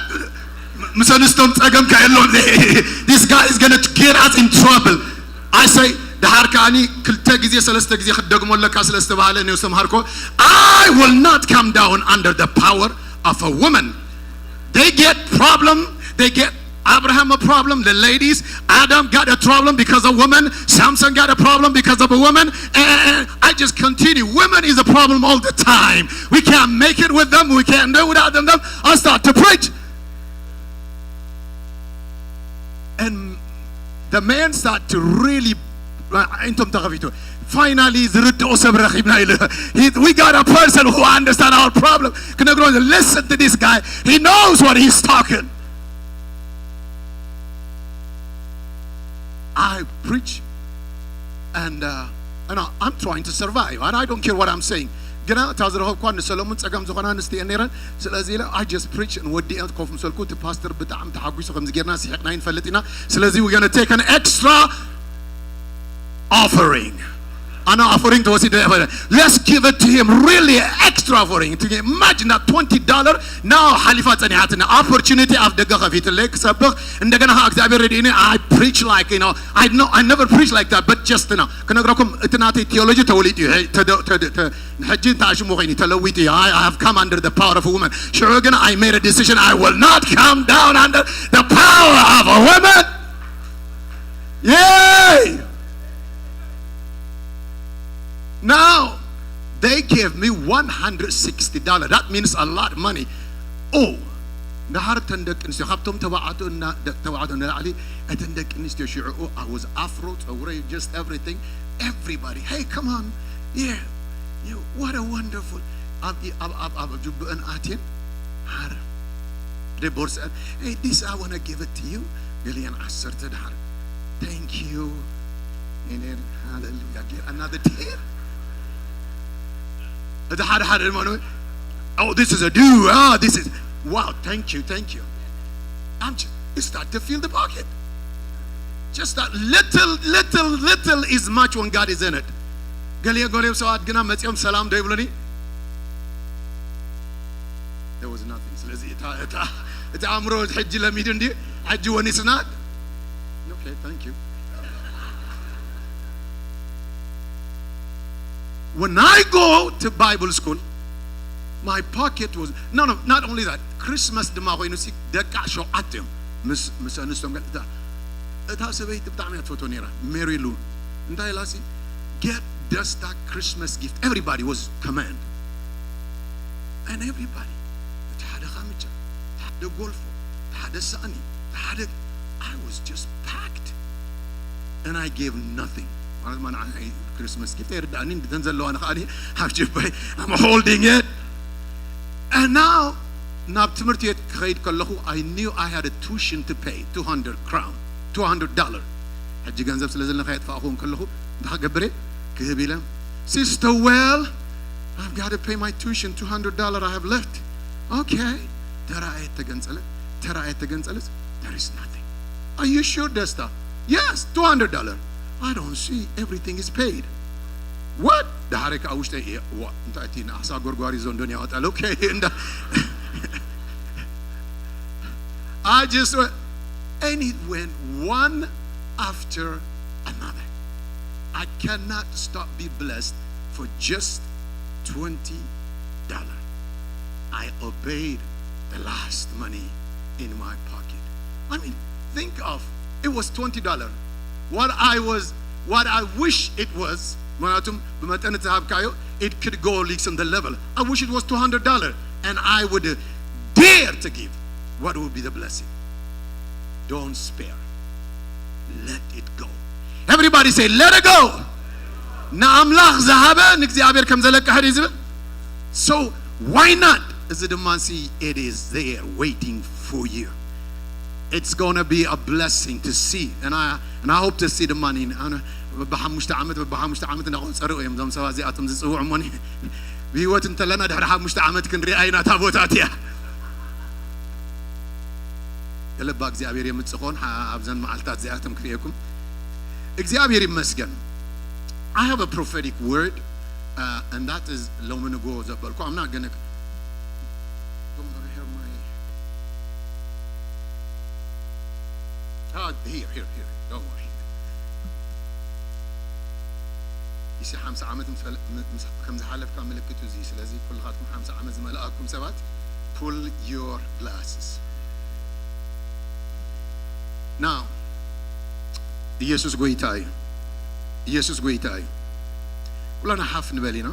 ምስ ኣንስቶም ጸገም ከ የለዎም። This guy is gonna get us in trouble። I say ድሓር ከዓኒ ክልተ ግዜ ሰለስተ ግዜ ክትደግሞ ኣለካ ስለ ዝተባሃለ ነው ዝተምሃርኮ። I will not come down under the power of a woman። They get problem, they get Abraham a problem, the ladies. Adam got a problem because of woman. Samson got a problem because of a woman. And I just continue. Women is a problem all the time. We can't make it with them. We can't do without them. I start to preach. And the man start to really, uh, finally ዝርድኦ ሰብ ረኺብና ኢሉ። He, we got a person who understand our problem. ክነግሮ፣ listen to this guy. He knows what he's talking. I preach and uh, and I, I'm trying to survive and I don't care what I'm saying. ግና እታ ዝረኸብኳ ንሰሎሙን ጸገም ዝኾና ኣንስቲ እየን ነይረን። ስለዚ ኢለ I just preach and ወዲኤ ኮፍ ምሰልኩ፣ እቲ ፓስተር ብጣዕሚ ተሓጒሱ፣ ከምዚ ጌርና ስሒቕና ይንፈልጥ ኢና። ስለዚ we're gonna take an extra offering. ኣነ offering ተወሲደ። Let's give it to him, really extra offering. Imagine that twenty dollar now ሓሊፋ ጸኒሓትና። Opportunity ኣፍ ደገ ከፊትለይ ክሰብኽ፣ እንደገና ከኣ እግዚኣብሔር ረድእኒ። I preach like, you know, I know, I never preach like that, but just, you know, ክነግረኩም፣ እቲ ናተይ theology ተወሊጡ እዩ። ሕጂ እንተ ኣሽሙ ኮይኒ ተለዊጡ እዩ። I, I have come under the power of a woman. ሽዑ ግን I made a decision, I will not come down under the power of a woman. Yay! Now, they gave me one hundred sixty dollars. That means a lot of money. Oh, ድሓር እተን ደቂ ኣንስትዮ ካብቶም ተባዕትዮ እና ደቂ ተባዕትዮ ንላዕሊ፣ እተን ደቂ ኣንስትዮ ሽዕኡ I was afro, ጸጉረይ, just everything. Everybody, hey, come on, yeah, you, what a wonderful። ኣብ ኣብ ኣብ ኣብ ጅብአን ኣትየን፣ ሓር ደይ ቦርስአን፣ hey, this I wanna give it to you። ገሊአን ዓሰርተ ድሓር thank you። And then, hallelujah, get another ten። እቲ ሓደ ሓደ ድማ ነው፣ oh, this is a do, ah, this is, wow, thank you, thank you. I'm just, it start to fill the pocket. Just that little, little, little is much when God is in it. ገሊኦ ገሊኦም ሰባት ግና መጺኦም ሰላም ዶ ይብሉኒ? እቲ ኣእምሮ ሕጂ ለሚዱ እንዲ ሕጂ ወኒስና። Okay, thank you. When I go to Bible school, my pocket was, no, no, not only that, Christmas ድማ ኮይኑ ሲ ደቂ ሸውዓተ እዮም ምስ ምስ ኣንስቶም ገለ እታ እታ ሰበይቲ ብጣዕሚ እያ ትፈትዎ ነይራ፣ ሜሪ ሉ። እንታይ ኢላ ሲ፣ get ደስታ Christmas gift, everybody was command, and everybody፣ እቲ ሓደ ካምቻ፣ እቲ ሓደ ጎልፎ፣ እቲ ሓደ ሳእኒ፣ እቲ ሓደ፣ I was just packed and I gave nothing. ማለት ማን Christmas gift ኣይርዳእኒ፣ እንድተን ዘለዋ ንኸኣኒ ኣብ ጀባይ I'm holding it. And now ናብ ትምህርቲ ቤት ክኸይድ ከለኹ I knew I had a tuition to pay, two hundred crown, two hundred dollar. ሕጂ ገንዘብ ስለ ዘለና ከየጥፋእኹ ከለኹ እንታይ ክገብር እየ? ክህብ ኢለ፣ Sister, well, I've got to pay my tuition, two hundred dollar I have left. Okay. ተራእየት ተገንጸለ፣ ተራእየት ተገንጸለስ፣ there is nothing. Are you sure ደስታ? Yes, two hundred dollar. I don't see, everything is paid. What? ድሓረ ከዓ ውሽጠ እየ ዋ እንታይ እቲ ንኣሳ ጎርጓሪ ዞ እንደን ያወጣል። Okay. እንዳ I just went, and it went one after another. I cannot stop be blessed for just twenty dollar. I obeyed the last money in my pocket. I mean, think of, it was twenty dollar. What I was, what I wish it was, ምክንያቱም ብመጠን እቲ ሃብካዮ, it could go like on the level. I wish it was two hundred dollar and I would dare to give. What would be the blessing? Don't spare. Let it go. Everybody say, let it go. ንኣምላኽ ዝሃበ ንእግዚኣብሔር ከም ዘለቅሕ ድዩ ዝብል? So why not? እዚ ድማ ሲ it is there waiting for you. It's gonna be a blessing to see. And I, and I hope to see ድማ ኣነ በብሓሙሽተ ዓመት በብሓሙሽተ ዓመት እናቆፀሩ እዮም እዞም ሰባት እዚኣቶም ዝፅውዑ እሞኒ ብህይወት እንተለና ድሕሪ ሓሙሽተ ዓመት ክንሪኣ ኢና እታ ቦታት እያ። የለባ እግዚኣብሔር የምፅኾን ኣብዘን መዓልታት እዚኣቶም ክርእየኩም እግዚኣብሔር ይመስገን። I have a prophetic word, uh, and that is ሎሚ ንጎ ዘበልኩ I'm not gonna Ah, here, here, here. Don't worry. ይሲ ሓምሳ ዓመት ከም ዝሓለፍካ ምልክቱ እዚ። ስለዚ ኩልኻትኩም ሓምሳ ዓመት ዝመልኣኩም ሰባት pull your glasses. Now ኢየሱስ ጎይታ እዩ። ኢየሱስ ጎይታ እዩ። ኩላና ሓፍ ንበል ኢና።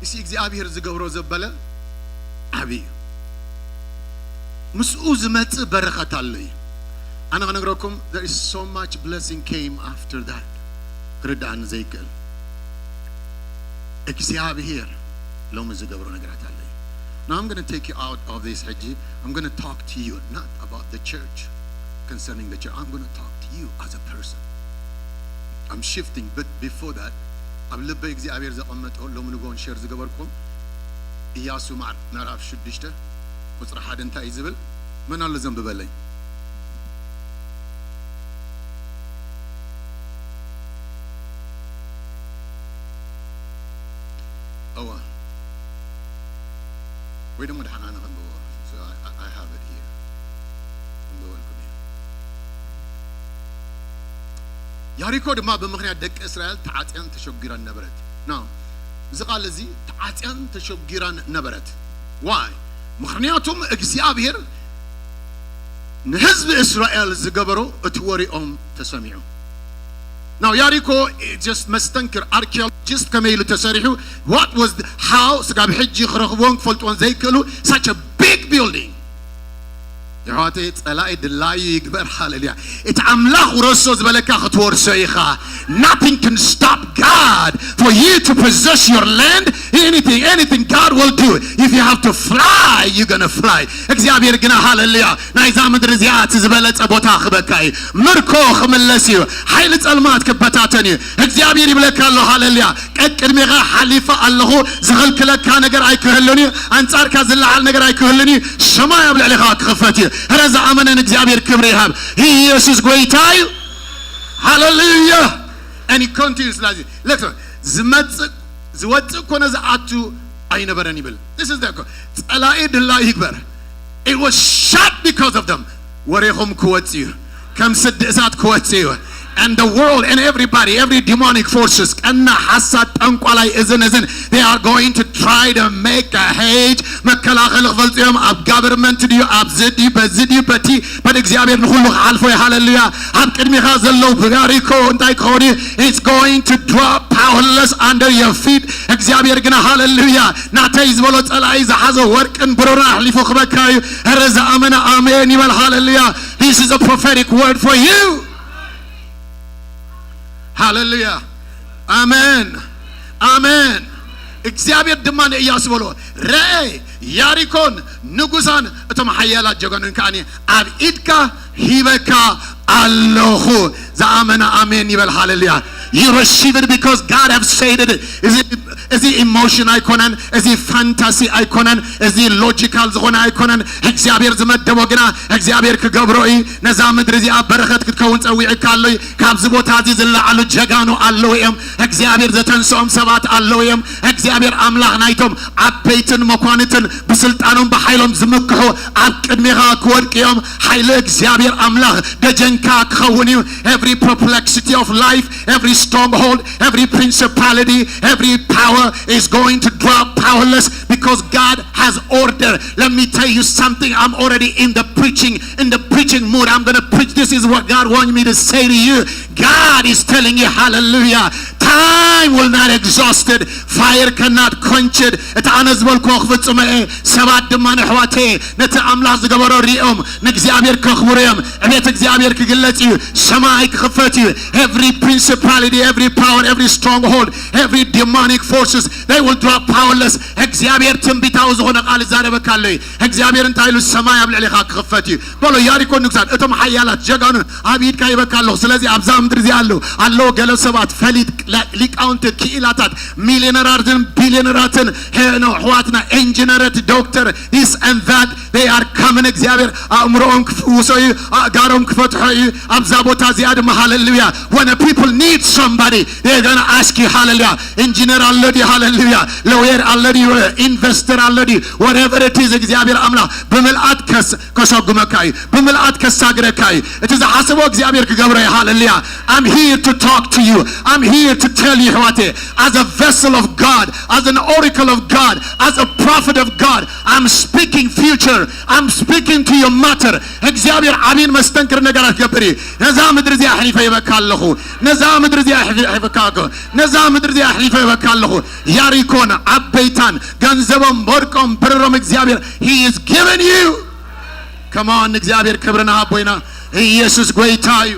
እሲ እግዚኣብሔር ዝገብሮ ዘበለ ዓብዪ እዩ። ምስኡ ዝመጽእ በረኸት ኣሎ እዩ። ኣነ ክነግረኩም there is so much blessing came after that ክርዳእኒ ዘይክእል እግዚኣብሔር ሎሚ ዝገብሮ ነገራት ኣሎ እዩ። Now I'm going to take you out of this ሕጂ I'm going to talk to you not about the church concerning the church. I'm going to talk to you as a person. I'm shifting, but before that ኣብ ልበይ እግዚኣብሔር ዘቐመጦ ሎሚ ንጎን ሸር ዝገበርኩም ኢያሱ ምዕራፍ ሽዱሽተ ቁፅሪ ሓደ እንታይ እዩ ዝብል? መን ኣሎ ዘንብበለይ? እዋ ወይ ደሞ ድሓን ኣነ ከንብቦ። So I, I have it here. ከንብበልኩም እየ። ያሪኮ ድማ ብምኽንያት ደቂ እስራኤል ተዓጽያን ተሸጊራን ነበረት። Now እዚ ቃል እዚ ተዓጽያን ተሸጊራን ነበረት። Why? ምኽንያቱም እግዚኣብሔር ንህዝቢ እስራኤል ዝገበሮ እቲ ወሬኦም ተሰሚዑ። Now ያሪኮ just መስተንክር archaeologist ከመይ ኢሉ ተሰሪሑ what was how ስጋብ ሕጂ ክረኽብዎን ክፈልጥዎን ዘይክእሉ such a big building። የሕዋተይ ጸላኢ ድላዩ ይግበር። ሃሌሉያ። እቲ ኣምላኽ ውረሶ ዝበለካ ክትወርሶ ኢኻ። Nothing can stop God for you to possess your land. Anything, anything God will do. If you have to fly, you're gonna fly. እግዚኣብሔር ግና ሃሌሉያ ናይዛ ምድሪ እዚኣ እቲ ዝበለጸ ቦታ ክበካ እዩ። ምርኮ ክምለስ እዩ። ሓይሊ ጸልማት ክበታተን እዩ። እግዚኣብሔር ይብለካ ኣሎ ሃሌሉያ። ቅድሜኻ ሓሊፈ ኣለኹ። ዝኽልክለካ ነገር ኣይክህልን እዩ። ኣንጻርካ ዝለዓል ነገር ኣይክህልን እዩ። ሰማይ ኣብ ልዕሌኻ ክኽፈት እዩ። እረ ዝኣመነ ንእግዚኣብሔር ክብሪ ይሃብ። ኢየሱስ ጎይታ እዩ። ሃሌሉያ። And he continues like this. Look, ዝመጽእ ዝወጽእ ኮነ ዝኣቱ ኣይነበረን ይብል። This is the ጸላኢ ድላ ይግበር። It was shut because of them. ወሬኹም ክወጽእ እዩ። ከም ስዲ እሳት ክወጽእ እዩ። And the world and everybody, every demonic forces፣ ቀና ሓሳድ ጠንቋላይ እዝን እዝን፣ they are going to try to make a hedge። መከላኸሊ ክፈልጡ እዮም። ኣብ ጋቨርመንት ድዩ ኣብዚ ድዩ በዚ ድዩ በቲ፣ but እግዚኣብሔር ንኹሉ ክሓልፎ እዩ። ሃሌሉያ። ኣብ ቅድሚኻ ዘለዉ ብጋሪኮ እንታይ ክኸውን እዩ? It's going to drop powerless under your feet። እግዚኣብሔር ግና ሃሌሉያ ናተይ ዝበሎ ጸላኢ ዝሓዞ ወርቅን ብሩርን ኣሕሊፉ ክበካ እዩ። እረ ዝኣመነ ኣሜን ይበል። ሃሌሉያ። This is a prophetic word for you. ሃሌሉያ። ኣሜን፣ ኣሜን። እግዚኣብሔር ድማ ንእያሱ በሎ፣ ረኤ ያሪኮን ንጉሳን እቶም ሓያላት ጀጋኑን ከኣኒ ኣብ ኢድካ ሂበካ ኣለኹ። ዝኣመነ ኣሜን ይበል። ሃሌሉያ። You receive it because God have said it. እዚ ኢሞሽን ኣይኮነን፣ እዚ ፋንታሲ ኣይኮነን፣ እዚ ሎጂካል ዝኾነ ኣይኮነን። እግዚኣብሔር ዝመደቦ ግና እግዚኣብሔር ክገብሮ እዩ። ነዛ ምድሪ እዚኣ በረኸት ክትከውን ጸዊዕካ ኣሎ እዩ። ካብዚ ቦታ እዚ ዝለዓሉ ጀጋኑ ኣለዉ እዮም። እግዚኣብሔር ዘተንስኦም ሰባት ኣለዉ እዮም። እግዚኣብሔር ኣምላኽ ናይቶም ዓበይትን መኳንትን ብስልጣኖም ብሓይሎም ዝምክሑ ኣብ ቅድሜኻ ክወድቁ እዮም። ሓይሊ እግዚኣብሔር ኣምላኽ ደጀንካ ክኸውን እዩ። Every perplexity of life, every stronghold, every principality, every power is going to drop powerless because God has order. Let me tell you something. I'm already in the preaching, in the preaching mood. I'm going to preach. This is what God wants me to say to you. God is telling you, hallelujah. Time will not exhaust it. Fire cannot quench it. እቲ ኣነ ዝበልክዎ ክፍጽሞ እየ። ሰባት ድማ ንኣሕዋተየ ነቲ ኣምላኽ ዝገበሮ ሪኦም ንእግዚኣብሔር ከኽብሩ እዮም። ዕቤት እግዚኣብሔር ክግለጽ እዩ። ሰማይ ክኽፈት እዩ። Every principality, every power, every stronghold, every demonic forces, they will drop powerless. እግዚኣብሔር ትንቢታዊ ዝኾነ ቃል ይዛረበካ ኣሎ እዩ። እግዚኣብሔር እንታይ ኢሉ? ሰማይ ኣብ ልዕሌኻ ክኽፈት እዩ። በሎ ያሪኮ ንጉሳን እቶም ሓያላት ጀጋኑን ኣብ ኢድካ ይበካ ኣለኹ። ስለዚ ኣብዛ ምድሪ እዚኣ ኣለዉ ኣለዉ ገለ ሰባት ፈሊጥ ላ- ሊቃውንቲ ክኢላታት ሚሊዮነራትን ቢሊዮነራትን ሄ- ነው ኣሕዋትና ኢንጂነረት ዶክተር this and that they are coming። እግዚኣብሔር ኣእምሮኦም ክፍውሶ እዩ። ኣእጋሮም ክፈትሖ እዩ። ኣብዛ ቦታ እዚኣ ድማ ሃሌሉያ when a people need somebody they're gonna ask you ሃሌሉያ። ኢንጂነር ኣሎ ድዩ? ሃሌሉያ። ሎየር ኣሎ ድዩ? ኢንቨስተር ኣሎ ድዩ? Whatever it is እግዚኣብሔር ኣምላኽ ብምልኣት ከስ ከሰጉመካ እዩ። ብምልኣት ከሳግረካ እዩ። እቲ ዝሓሰቦ እግዚኣብሔር ክገብሮ እዩ። ሃሌሉያ። I'm here to talk to you. I'm here to tell you ኣሕዋቴ as a vessel of God, as an oracle of God, as a prophet of God, I'm speaking future. I'm speaking to your matter. እግዚኣብሔር ዓብይን መስተንክር ነገራት ክገብር እዩ። ነዛ ምድሪ እዚኣ ኣሕሊፈ ይበካ ኣለኹ። ነዛ ምድሪ እዚኣ ኣሕሊፈካ ኣለኹ። ነዛ ምድሪ እዚኣ ኣሕሊፈ ይበካ ኣለኹ። ያሪኮን ዓበይታን ገንዘቦም ወርቆም ብርሮም እግዚኣብሔር he is given you. ከማን እግዚኣብሔር ክብሪ ንሃቦ ኢና። ኢየሱስ ጎይታ እዩ።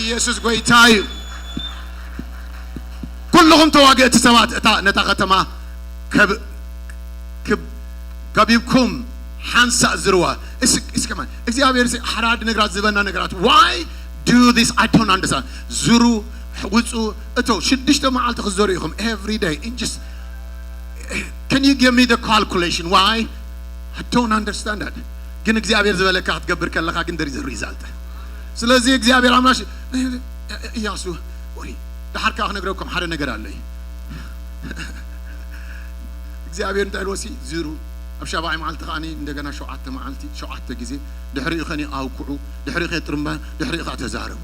ኢየሱስ ጎይታ እዩ። ኩልኹም ተዋግእቲ ሰባት እታ ነታ ከተማ ከብ- ክብ- ከቢብኩም ሓንሳእ ዝርዋ። እስ- እስከ ማን እግዚኣብሔር ሲ ሓራድ ነገራት ዝበና ነገራት why do this? I don't understand. ዝሩ ውፁ እቶ ሽዱሽተ መዓልቲ ክዘሩ ኢኹም every day in just can you give me the calculation why? I don't understand that. ግን እግዚኣብሔር ዝበለካ ክትገብር ከለኻ ግን there is a result. ስለዚ እግዚኣብሔር ኣምላሽ እያሱ ወይ ደሓር ከዓ ክነግረኩም ሓደ ነገር ኣሎ እዩ። እግዚኣብሔር እንታይ ኢልዎ ሲ ዝሩ ኣብ ሻብዓይ መዓልቲ ከዓ እንደገና ሸውዓተ መዓልቲ ሸውዓተ ግዜ ድሕሪኡ ከኒ ኣውክዑ ድሕሪኡ ከ ጥርምባ ድሕሪኡ ከዓ ተዛረቡ።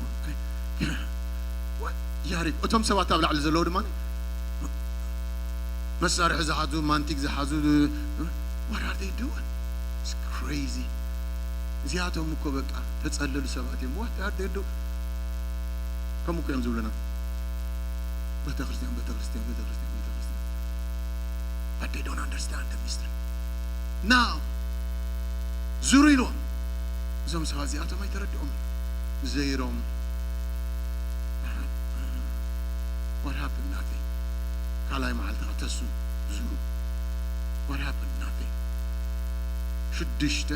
ያሪብ እቶም ሰባት ኣብ ላዕሊ ዘለዉ ድማ መሳርሒ ዝሓዙ ማንቲክ ዝሓዙ what are they doing? It's crazy. እዚኣቶም እኮ በቃ ተጸለሉ ሰባት እዮም። What are they doing? ከምኡ እኮ እዮም ዝብሉና። ቤተክርስትያን ቤተክርስትያን ቤተክርስትያን ቤተክርስትያን but they don't understand the mystery. Now ዙሩ ኢልዎም እዞም ሰባት እዚኣቶም ኣይተረድኦም ዘይሮም what happened? Nothing. ካልኣይ መዓልቲ ከዓ ተሱ ዙሩ what happened? Nothing. ሽዱሽተ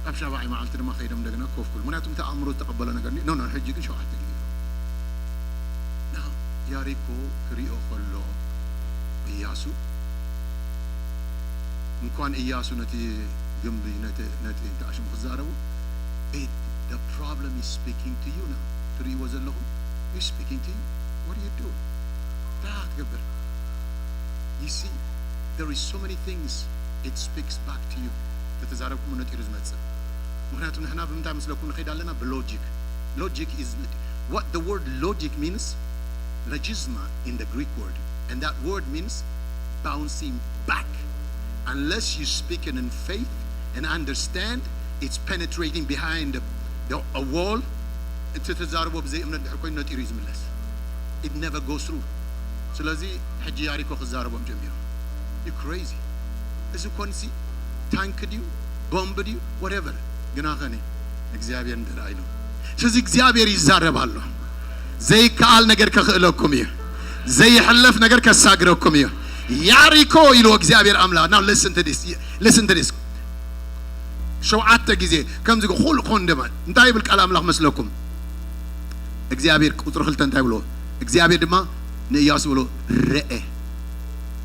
ኣብ ሻብዓይ መዓልቲ ድማ ከይዶም እንደገና ኮፍ ክብሉ ምክንያቱ እቲ ኣእምሮ ዝተቐበሎ ነገር no no ሕጂ ግን ሸውዓተ ግዜ ያሪኮ ክሪኦ ከሎ እያሱ እንኳን እያሱ ነቲ ግንቢ ነቲ ነቲ እንተ ኣሽሙ ክዛረቡ it the problem is speaking to you now ትርእይዎ ዘለኹም is speaking to you what do you do እንታይ ክትገብር you see there is so many things it speaks back to you ተተዛረብኩም ነጢሩ ዝመጽእ ምክንያቱ ንሕና ብምንታይ መስለኩም ንኸይድ ኣለና ብሎጂክ logic is what the word logic means logizma in the Greek word and that word means bouncing back unless you speak it in faith and understand it's penetrating behind the, the, a wall እቲ ተዛርቦ ብዘይ እምነት ድሕር ኮይኑ ነጢሩ እዩ ዝምለስ it never goes through ስለዚ ሕጂ ያሪኮ ክዛረቦም ጀሚሩ you crazy እዚ ኮንሲ ታንክ ድዩ ቦምብ ድዩ whatever ግና ኸኒ እግዚኣብሔር እንድራ ኢሉ ስለዚ እግዚኣብሔር ይዛረብ ኣሎ ዘይከኣል ነገር ከኽእለኩም እዩ ዘይሕለፍ ነገር ከሳግረኩም እዩ ያሪኮ ኢሉ እግዚኣብሔር ኣምላኽ now listen to this listen to this ሸውዓተ ግዜ ከምዚ ኩሉ ኮንደማ እንታይ ይብል ቃል ኣምላኽ መስለኩም እግዚኣብሔር ቁፅሪ ክልተ እንታይ ብሎ እግዚኣብሔር ድማ ንእያሱ ብሎ ርአ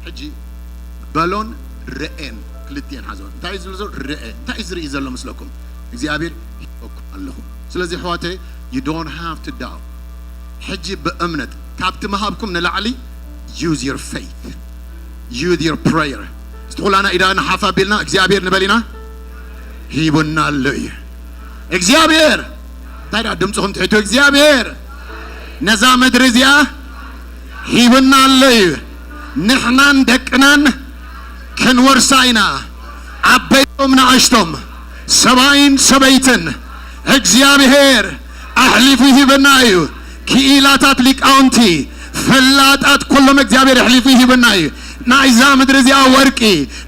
ሕጂ በሎን ርኤን ክልቲኤን ሓዞ እንታይ እዩ ዝብል ዘሎ ርአ እንታይ እዩ ዝርኢ ዘሎ መስለኩም እግዚኣብሔር ይበኩም ኣለኹ ስለዚ ሕዋተይ you don't have to doubt ሕጂ ብእምነት ካብቲ መሃብኩም ንላዕሊ use your faith use your prayer እስቲ ኩላና ኢዳ ንሓፍ ኣቢልና እግዚኣብሔር ንበል ኢና ሂቡና ኣሎ እዩ እግዚኣብሔር እንታይ ዳ ድምፅኹም ትሕቱ እግዚኣብሔር ነዛ ምድሪ እዚኣ ሂቡና ኣሎ እዩ ንሕናን ደቅናን ክንወርሳ ኢና ዓበይቶም ንኣሽቶም ሰብኣይን ሰበይትን እግዚኣብሔር ኣሕሊፉ ይህበና እዩ ክኢላታት ሊቃውንቲ ፈላጣት ኩሎም እግዚኣብሔር ኣሕሊፉ ይህበና እዩ ናይዛ ምድሪ እዚኣ ወርቂ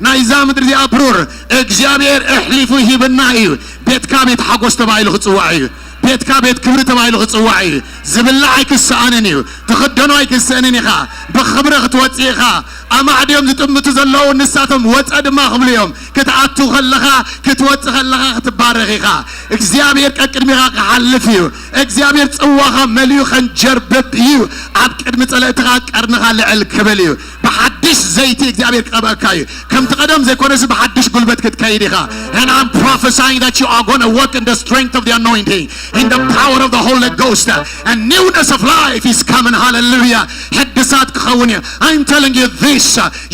ናይዛ ምድሪ እዚኣ ብሩር እግዚኣብሔር ኣሕሊፉ ይህበና እዩ ቤትካ ቤት ሓጎስ ተባሂሉ ክፅዋዕ እዩ ቤትካ ቤት ክብሪ ተባሂሉ ክፅዋዕ እዩ ዝብላዕ ኣይክሰኣንን እዩ ትኽደኖ ኣይክሰእንን ኢኻ ብኽብሪ ክትወፅእ ኢኻ ኣማዕድዮም ዝጥምቱ ዘለዉ ንሳቶም ወፀ ድማ ክብሉ እዮም ክትኣቱ ከለኻ ክትወፅእ ከለኻ ክትባረኽ ኢኻ እግዚኣብሔር ቀቅድሚኻ ክሓልፍ እዩ እግዚኣብሔር ፅዋኻ መሊኡ ከንጀርብብ እዩ ኣብ ቅድሚ ፀለእትኻ ቀርንኻ ልዕል ክብል እዩ ብሓድሽ ዘይቲ እግዚኣብሔር ክቐብአካ እዩ ከምቲ ቀደም ዘይኮነሲ ብሓድሽ ጉልበት ክትከይድ ኢኻ and I'm prophesying that you are going to walk in the strength of the anointing in the power of the Holy Ghost and newness of life is coming hallelujah ሕድሳት ክኸውን እዩ I'm telling you this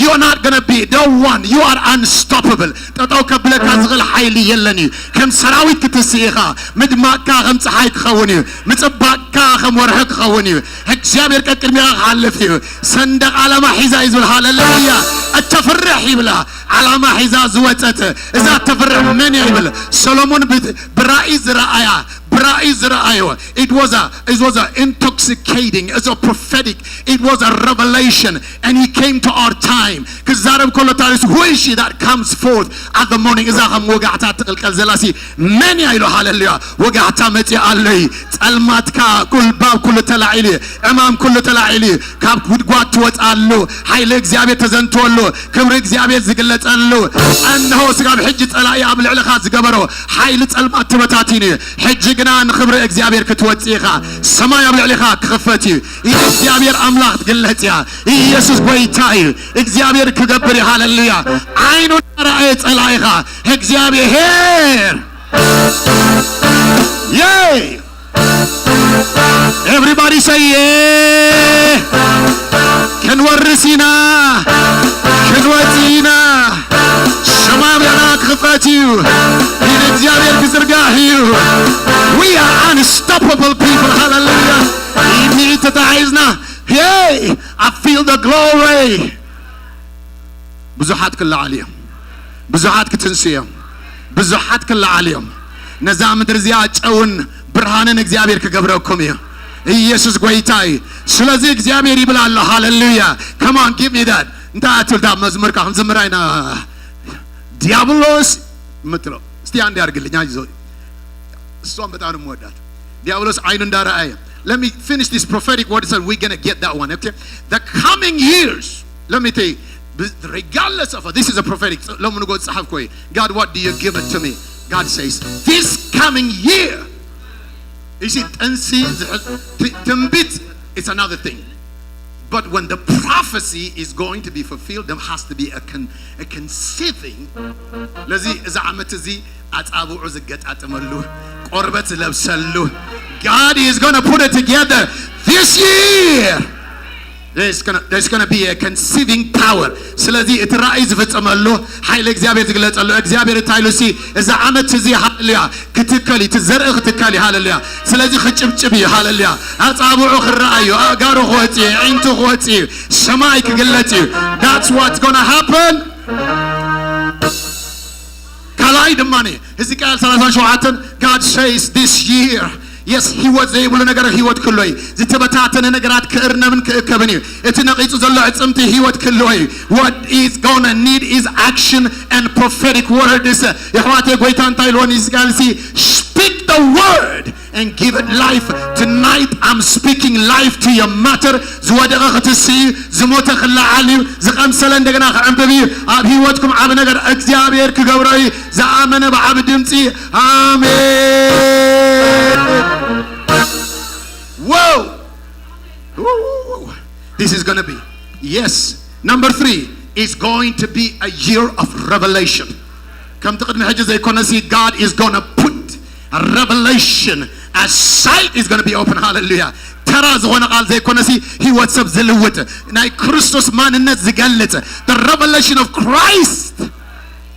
you are not going to be the one you are unstoppable ጠጠው ከብለካ ዝኽእል ሓይሊ የለን እዩ ከም ሰራዊት ክትስእ ኢኻ ምድማቕካ ከም ፀሓይ ክኸውን እዩ ምፅባቕካ ከም ወርሒ ክኸውን እዩ እግዚኣብሔር ቀቅድሚኻ ክሓልፍ እዩ ሰንደቕ ዓላማ ሒዛ እዩ ዝብል ሃለሉያ እተፍርሕ ይብላ ዓላማ ሒዛ ዝወፀት እዛ እተፍርሕ መን እያ ይብል ሰሎሞን ብራእይ ዝረኣያ ብራእይ ዝረኣዮ it was a it was a intoxicating it's a prophetic it was a revelation and he came to our time ክዛረብ ከሎ ታሪስ who is she that comes forth at the morning እዛ ከም ወጋሕታ ትቕልቀል ዘላሲ መን እያ ኢሉ ሃለሉያ ወጋሕታ መፂኣ ኣሎ እዩ ጸልማትካ ጉልባብ ኩሉ ተላዒሉ እዩ ዕማም ኩሉ ተላዒሉ እዩ ካብ ጉድጓድ ትወፅኣሉ ሓይሊ እግዚኣብሔር ተዘንትወሉ ክብሪ እግዚኣብሔር ዝግለፀሉ እንሆ ስጋብ ሕጂ ፀላኢ ኣብ ልዕልኻ ዝገበሮ ሓይሊ ጸልማት ተበታቲኑ እዩ ሕጂ ግና ንክብሪ እግዚኣብሔር ክትወፅእ ኢኻ ሰማይ ኣብ ልዕልኻ ክኽፈት እዩ እግዚኣብሔር ኣምላኽ ትግለፅ እያ ኢየሱስ ጎይታ እዩ እግዚኣብሔር ክገብር እዩ ሃለሉያ ዓይኑ ረኣየ ጸላኢኻ እግዚኣብሔር Yay! Everybody say yeah! ክንወርስ ኢና ክንወፅ ኢና ሰማምና ክኽፈት እዩ ኢድ እግዚኣብሔር ክዝርጋሕ እዩ We are unstoppable people ሃለሉያ ሚእቲ ተታሒዝና Hey! I feel the glory ብዙሓት ክለዓሉ እዮም ብዙሓት ክትንሱ እዮም ብዙሓት ክለዓሉ እዮም ነዛ ምድሪ እዚኣ ጨውን ብርሃንን እግዚኣብሔር ክገብረኩም እዩ ኢየሱስ ጎይታ እዩ ስለዚ እግዚኣብሔር ይብል ኣሎ ሃለሉያ come on give me that እንታይ ኣትብል ዳ መዝሙርካ ክንዝምራ ኢና ዲያብሎስ ምትሎ እስቲ አንድ ያርግልኛ ይዞ እሷን በጣም ነው የምወዳት ዲያብሎስ አይኑ እንዳረአየ let me finish this prophetic word so we're gonna get that one okay the coming years let me tell you regardless of this is a prophetic ለምንጎ ጸሐፍኮይ God what do you give it to me God says this coming year you see ጥንሲ ትንቢት it's another thing But when the prophecy is going to be fulfilled, there has to be a, con- a conceiving. ለዚ እዚ ዓመት እዚ ኣጻብዑ ዝገጣጠመሉ፣ ቆርበት ዝለብሰሉ፣ God is going to put it together this year. There's gonna, there's gonna be a conceiving power. ስለዚ እቲ ራእይ ዝፍጸመሉ ሓይሊ እግዚኣብሔር ዝግለጸሉ። እግዚኣብሔር እንታይ ኢሉ ሲ፣ እዚ ዓመት እዚ ሃሌሉያ ክትከል እዩ፣ እቲ ዘርኢ ክትከል እዩ። ሃሌሉያ። ስለዚ ክጭብጭብ እዩ። ሃሌሉያ። ኣጻብዑ ክረኣዩ፣ ኣእጋሩ ክወጽእ፣ ኣዒንቱ ክወጽእ እዩ፣ ሰማይ ክግለጽ እዩ። That's what's gonna happen. ካልኣይ ድማ ሕዝቅኤል ሰላሳ ሸውዓተ፣ God says this year, yes, ህይወት ዘይብሉ ነገር ህይወት ክህልዎ እዩ። ዝተበታተነ ነገራት ክእርነብን ክእከብን እዩ። እቲ ነቒጹ ዘሎ ዕጽምቲ ህይወት ክህልዎ እዩ። What is gonna need is action and prophetic words. የሕዋተ ጎይታ እንታይ ኢልዎን ይዝጋልሲ? Speak the word and give it life. Tonight I'm speaking life to your matter. ዝወደቐ ክትስእ እዩ፣ ዝሞተ ክለዓል እዩ፣ ዝቐምሰለ እንደገና ክዕንብብ እዩ። ኣብ ህይወትኩም ዓብ ነገር እግዚኣብሔር ክገብሮ እዩ። ዝኣመነ ብዓብ ድምፂ ኣሜን። Wow! This is gonna be, yes. Number three, it's going to be a year of revelation. ከምቲ ቅድሚ ሕጂ ዘይኮነሲ፣ God is gonna put a revelation, a sight is gonna be open. ሃሌሉያ። ተራ ዝኾነ ቃል ዘይኮነሲ፣ ህይወት ሰብ ዝልውጥ፣ ናይ ክርስቶስ ማንነት ዝገልጽ፣ the revelation of Christ.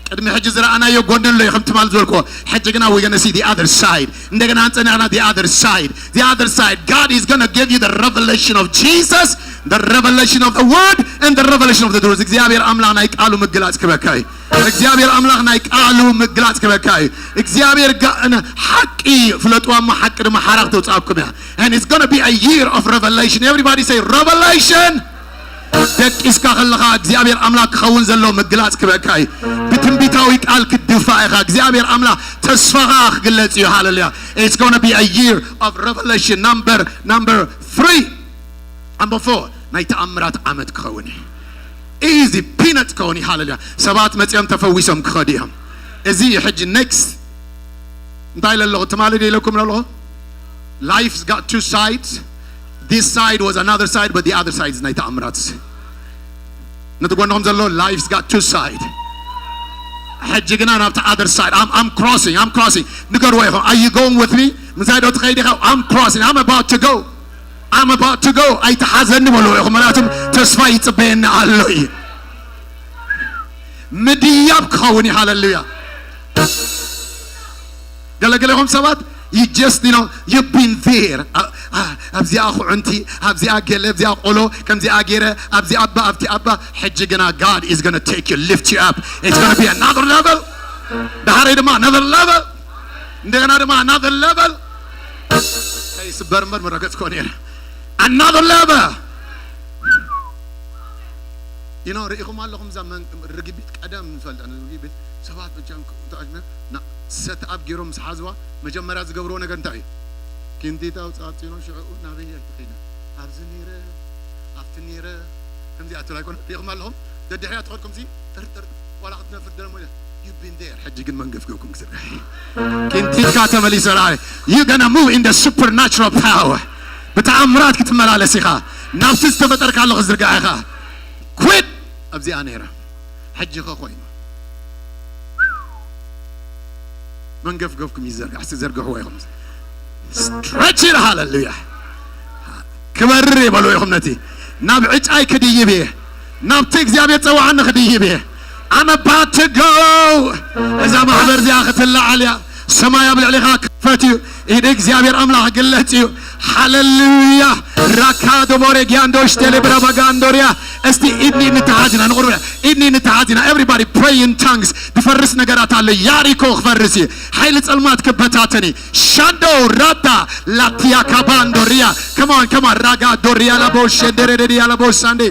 ቅድሚ ሕጂ ዝረኣናዮ ጎኒ ኣሎ እዩ፣ ከም ትማል ዝበልክዎ። ሕጂ ግና we gonna see the other side። እንደገና እንጸናና the other side. The other side. God is gonna give you the revelation of Jesus, the revelation of the word, and the revelation of the truth. እግዚኣብሔር ኣምላኽ ናይ ቃሉ ምግላጽ ክበካ እዩ። እግዚኣብሔር ኣምላኽ ናይ ቃሉ ምግላጽ ክበካ እዩ። እግዚኣብሔር ጋ-፣ ን-፣ ሓቂ ፍለጥዋ እሞ ሓቂ ድማ ሓራ ክተውፅኣኩም እያ። And it's gonna be a year of revelation. Everybody say revelation. ደቂስካ ከለኻ እግዚኣብሔር ኣምላኽ ክኸውን ዘሎ ምግላጽ ክበካ እዩ። ብትንቢታዊ ቃል ክትድፋእ ኢኻ። እግዚኣብሔር ኣምላኽ ተስፋኻ ክግለጽ እዩ። ሃሌሉያ። It's gonna be a year of revelation. Number, number three. Number four. ናይ ተኣምራት ዓመት ክኸውን እዩ። Easy peanuts ክኸውን እዩ። ሃሌሉያ። ሰባት መጺኦም ተፈዊሶም ክኸዱ እዮም። እዚ እዩ ሕጂ next። እንታይ ኢለ ኣለኹ? ትማሊ ዶ ኢለኩም ኣለኹ? Life's got two sides. This side was another side, but the other side is ናይ ተኣምራት። ነቲ ጎንኹም ዘሎ life's got two side። ሕጂ ግና ናብቲ other side. I'm, I'm crossing, I'm crossing. ንገርዎ ኢኹም። Are you going with me? ምሳይ ዶ ትኸይድ ኢኻ? I'm crossing. I'm about to go. I'm about to go. ኣይትሓዘኒ በልዎ ኢኹም። ምክንያቱም ተስፋ ይጽበየኒ ኣሎ እዩ። ምድያብ ክኸውን እዩ። ሃሌሉያ። ገለገለ ኢኹም ሰባት፣ you just, you know, you've been there. ኣ-፣ ኣ-፣ ኣብዚኣ ኩዕንቲ፣ ኣብዚኣ ገለ፣ ኣብዚኣ ቆሎ፣ ከምዚኣ ገይረ፣ ኣብዚኣ ኣባ፣ ኣብቲ ኣባ። ሕጂ ግና God is gonna take you, lift you up. It's gonna be another level. ደሓረይ ድማ another level። እንደገና ድማ another level። ከይስበር እምበር ምረገጽ ኮነ ነይረ። Another level። You know፣ ርኢኹም ኣለኹም እዛ መን-፣ ርግቢት፣ ቀደም ንፈልጣ ርግቢት፣ ሰባት ብቻም ክ-፣ ተኣጅመ-፣ ና-፣ set up ገይሮም ምስ ሓዝዋ፣ መጀመርያ ዝገብርዎ ነገር እንታይ እዩ? ኪንቲት ኣውጻእፂኖ ሽዕኡ ናበይ እየ ትኸይደ? ኣብዚ ነይረ፣ ኣብቲ ነይረ፣ ከምዚ ኣትብል ኣይኮነ። ርኢኹም ኣለኹም? ደድሕሪያ ትኸድኩም ሲ፣ ጥርጥር፣ ዋላ ክትነፍር ደለሞ ኢለ። You've been there። ሕጂ ግን መንገፍገብኩም ክዝርጋሕ እዩ። ኪንቲትካ ተመሊሰ ርኣይ። You gonna move in the supernatural power። ብተኣምራት ክትመላለስ ኢኻ። ናብቲ ዝተፈጠርካሉ ክዝርጋሕ ኢኻ። Quit። ኣብዚኣ ነይረ። ሕጂ ኸ ኮይኑ። መንገፍገፍኩም ይዘርጋሕ። እስቲ ዘርግሕዎ ኢኹም። Stretch it። ሃሌሉያ። ክበርር እየ በሉ ኢኹም ነቲ። ናብ ዕጫይ ክድይብ እየ። ናብቲ እግዚኣብሔር ጸዋዕኒ ክድይብ እየ። I'm about to go። እዛ ማሕበር እዚኣ ክትለዓል እያ። ሰማይ ኣብ ልዕሊኻ ክኽፈት እዩ። ኢድ እግዚኣብሔር ኣምላኽ ክግለጽ እዩ። ሃሌሉያ። ራካ ዶቦሬ ጊያንዶሽ ቴሌብራ ባጋንዶሪያ። እስቲ ኢድኒ ንተሓዚና ንቑርብ። ኢድኒ ንተሓዚና። Everybody pray in tongues። ዝፈርስ ነገራት ኣሎ። ያሪኮ ክፈርስ እዩ። ሓይሊ ጸልማት ክበታተን እዩ። ሻንዶ ራታ ላቲያ ካባንዶሪያ። Come on, come on። ራጋ ዶሪያ ላቦ ሸንደረ ደዲያ ላቦ ሳንዴ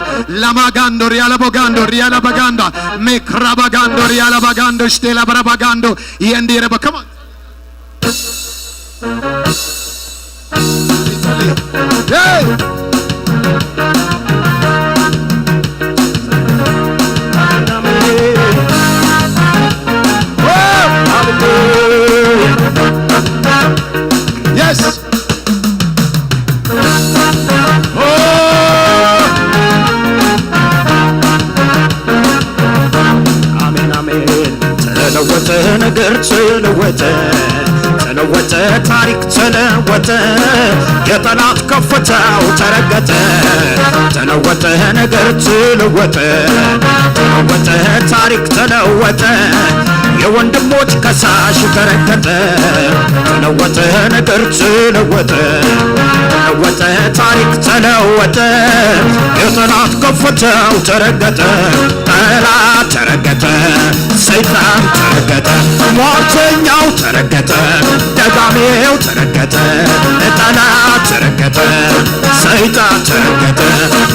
ላማጋንዶሪያ ላቦጋንዶሪያ ላባጋንዳ ሜክራባጋንዶሪያ ላባጋንዶ ሽቴላ በረባጋንዶ የንዲረበ። Come on. Hey! Oh, hallelujah. Yes. Oh, የጠላት ከፍታው ተረገጠ፣ ተለወጠ፣ ነገር ተለወጠ፣ ተለወጠ፣ ታሪክ ተለወጠ። የወንድሞች ከሳሽ ተረገጠ፣ ተለወጠ፣ ነገር ተለወጠ፣ ተለወጠ፣ ታሪክ ተለወጠ። የጠላት ከፍታው ተረገጠ፣ ጠላት ተረገጠ፣ ሰይጣን ተረገጠ፣ ሟርተኛው ተረገጠ፣ ደጋሚው ተረገጠ፣ ጠላት ተረገጠ፣ ሰይጣን ተረገጠ፣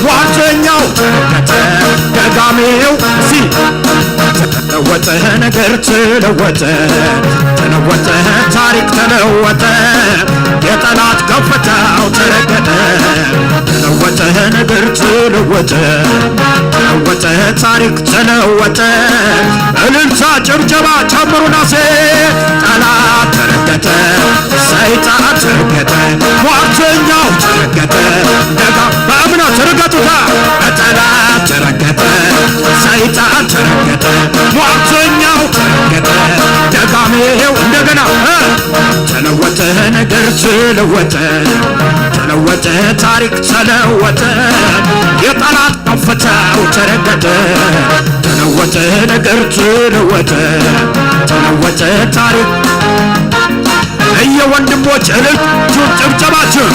ሟርተኛው ተረገጠ፣ ደጋሚው ሲ ተለወጠ፣ ነገር ተለወጠ፣ ተለወጠ፣ ታሪክ ተለወጠ፣ የጠላት ከፍታው ተረገጠ፣ ተለወጠ፣ ነገር ተለወጠ፣ ተለወጠ፣ ታሪክ ተለወጠ። እልልታ፣ ጭብጨባ ጨምሩና ሴ ጠላት ተረገጠ፣ ሰይጣን ተረገጠ፣ ሟርተኛው ተረገጠ። ደጋ በእምነት ርገጡታ። ጠላት ተረገጠ፣ ሰይጣን ተረገጠ፣ ሟርተኛው ተረገጠ። ደጋሚው እንደገና እ ተለወጠ፣ ነገር ተለወጠ፣ ተለወጠ፣ ታሪክ ተለወጠ። የጠላት ከፍታው ተረገጠ፣ ተለወጠ፣ ነገር ተለወጠ፣ ተለወጠ፣ ታሪክ። እየ ወንድሞች፣ እልልታችሁን ጭብጨባችሁን።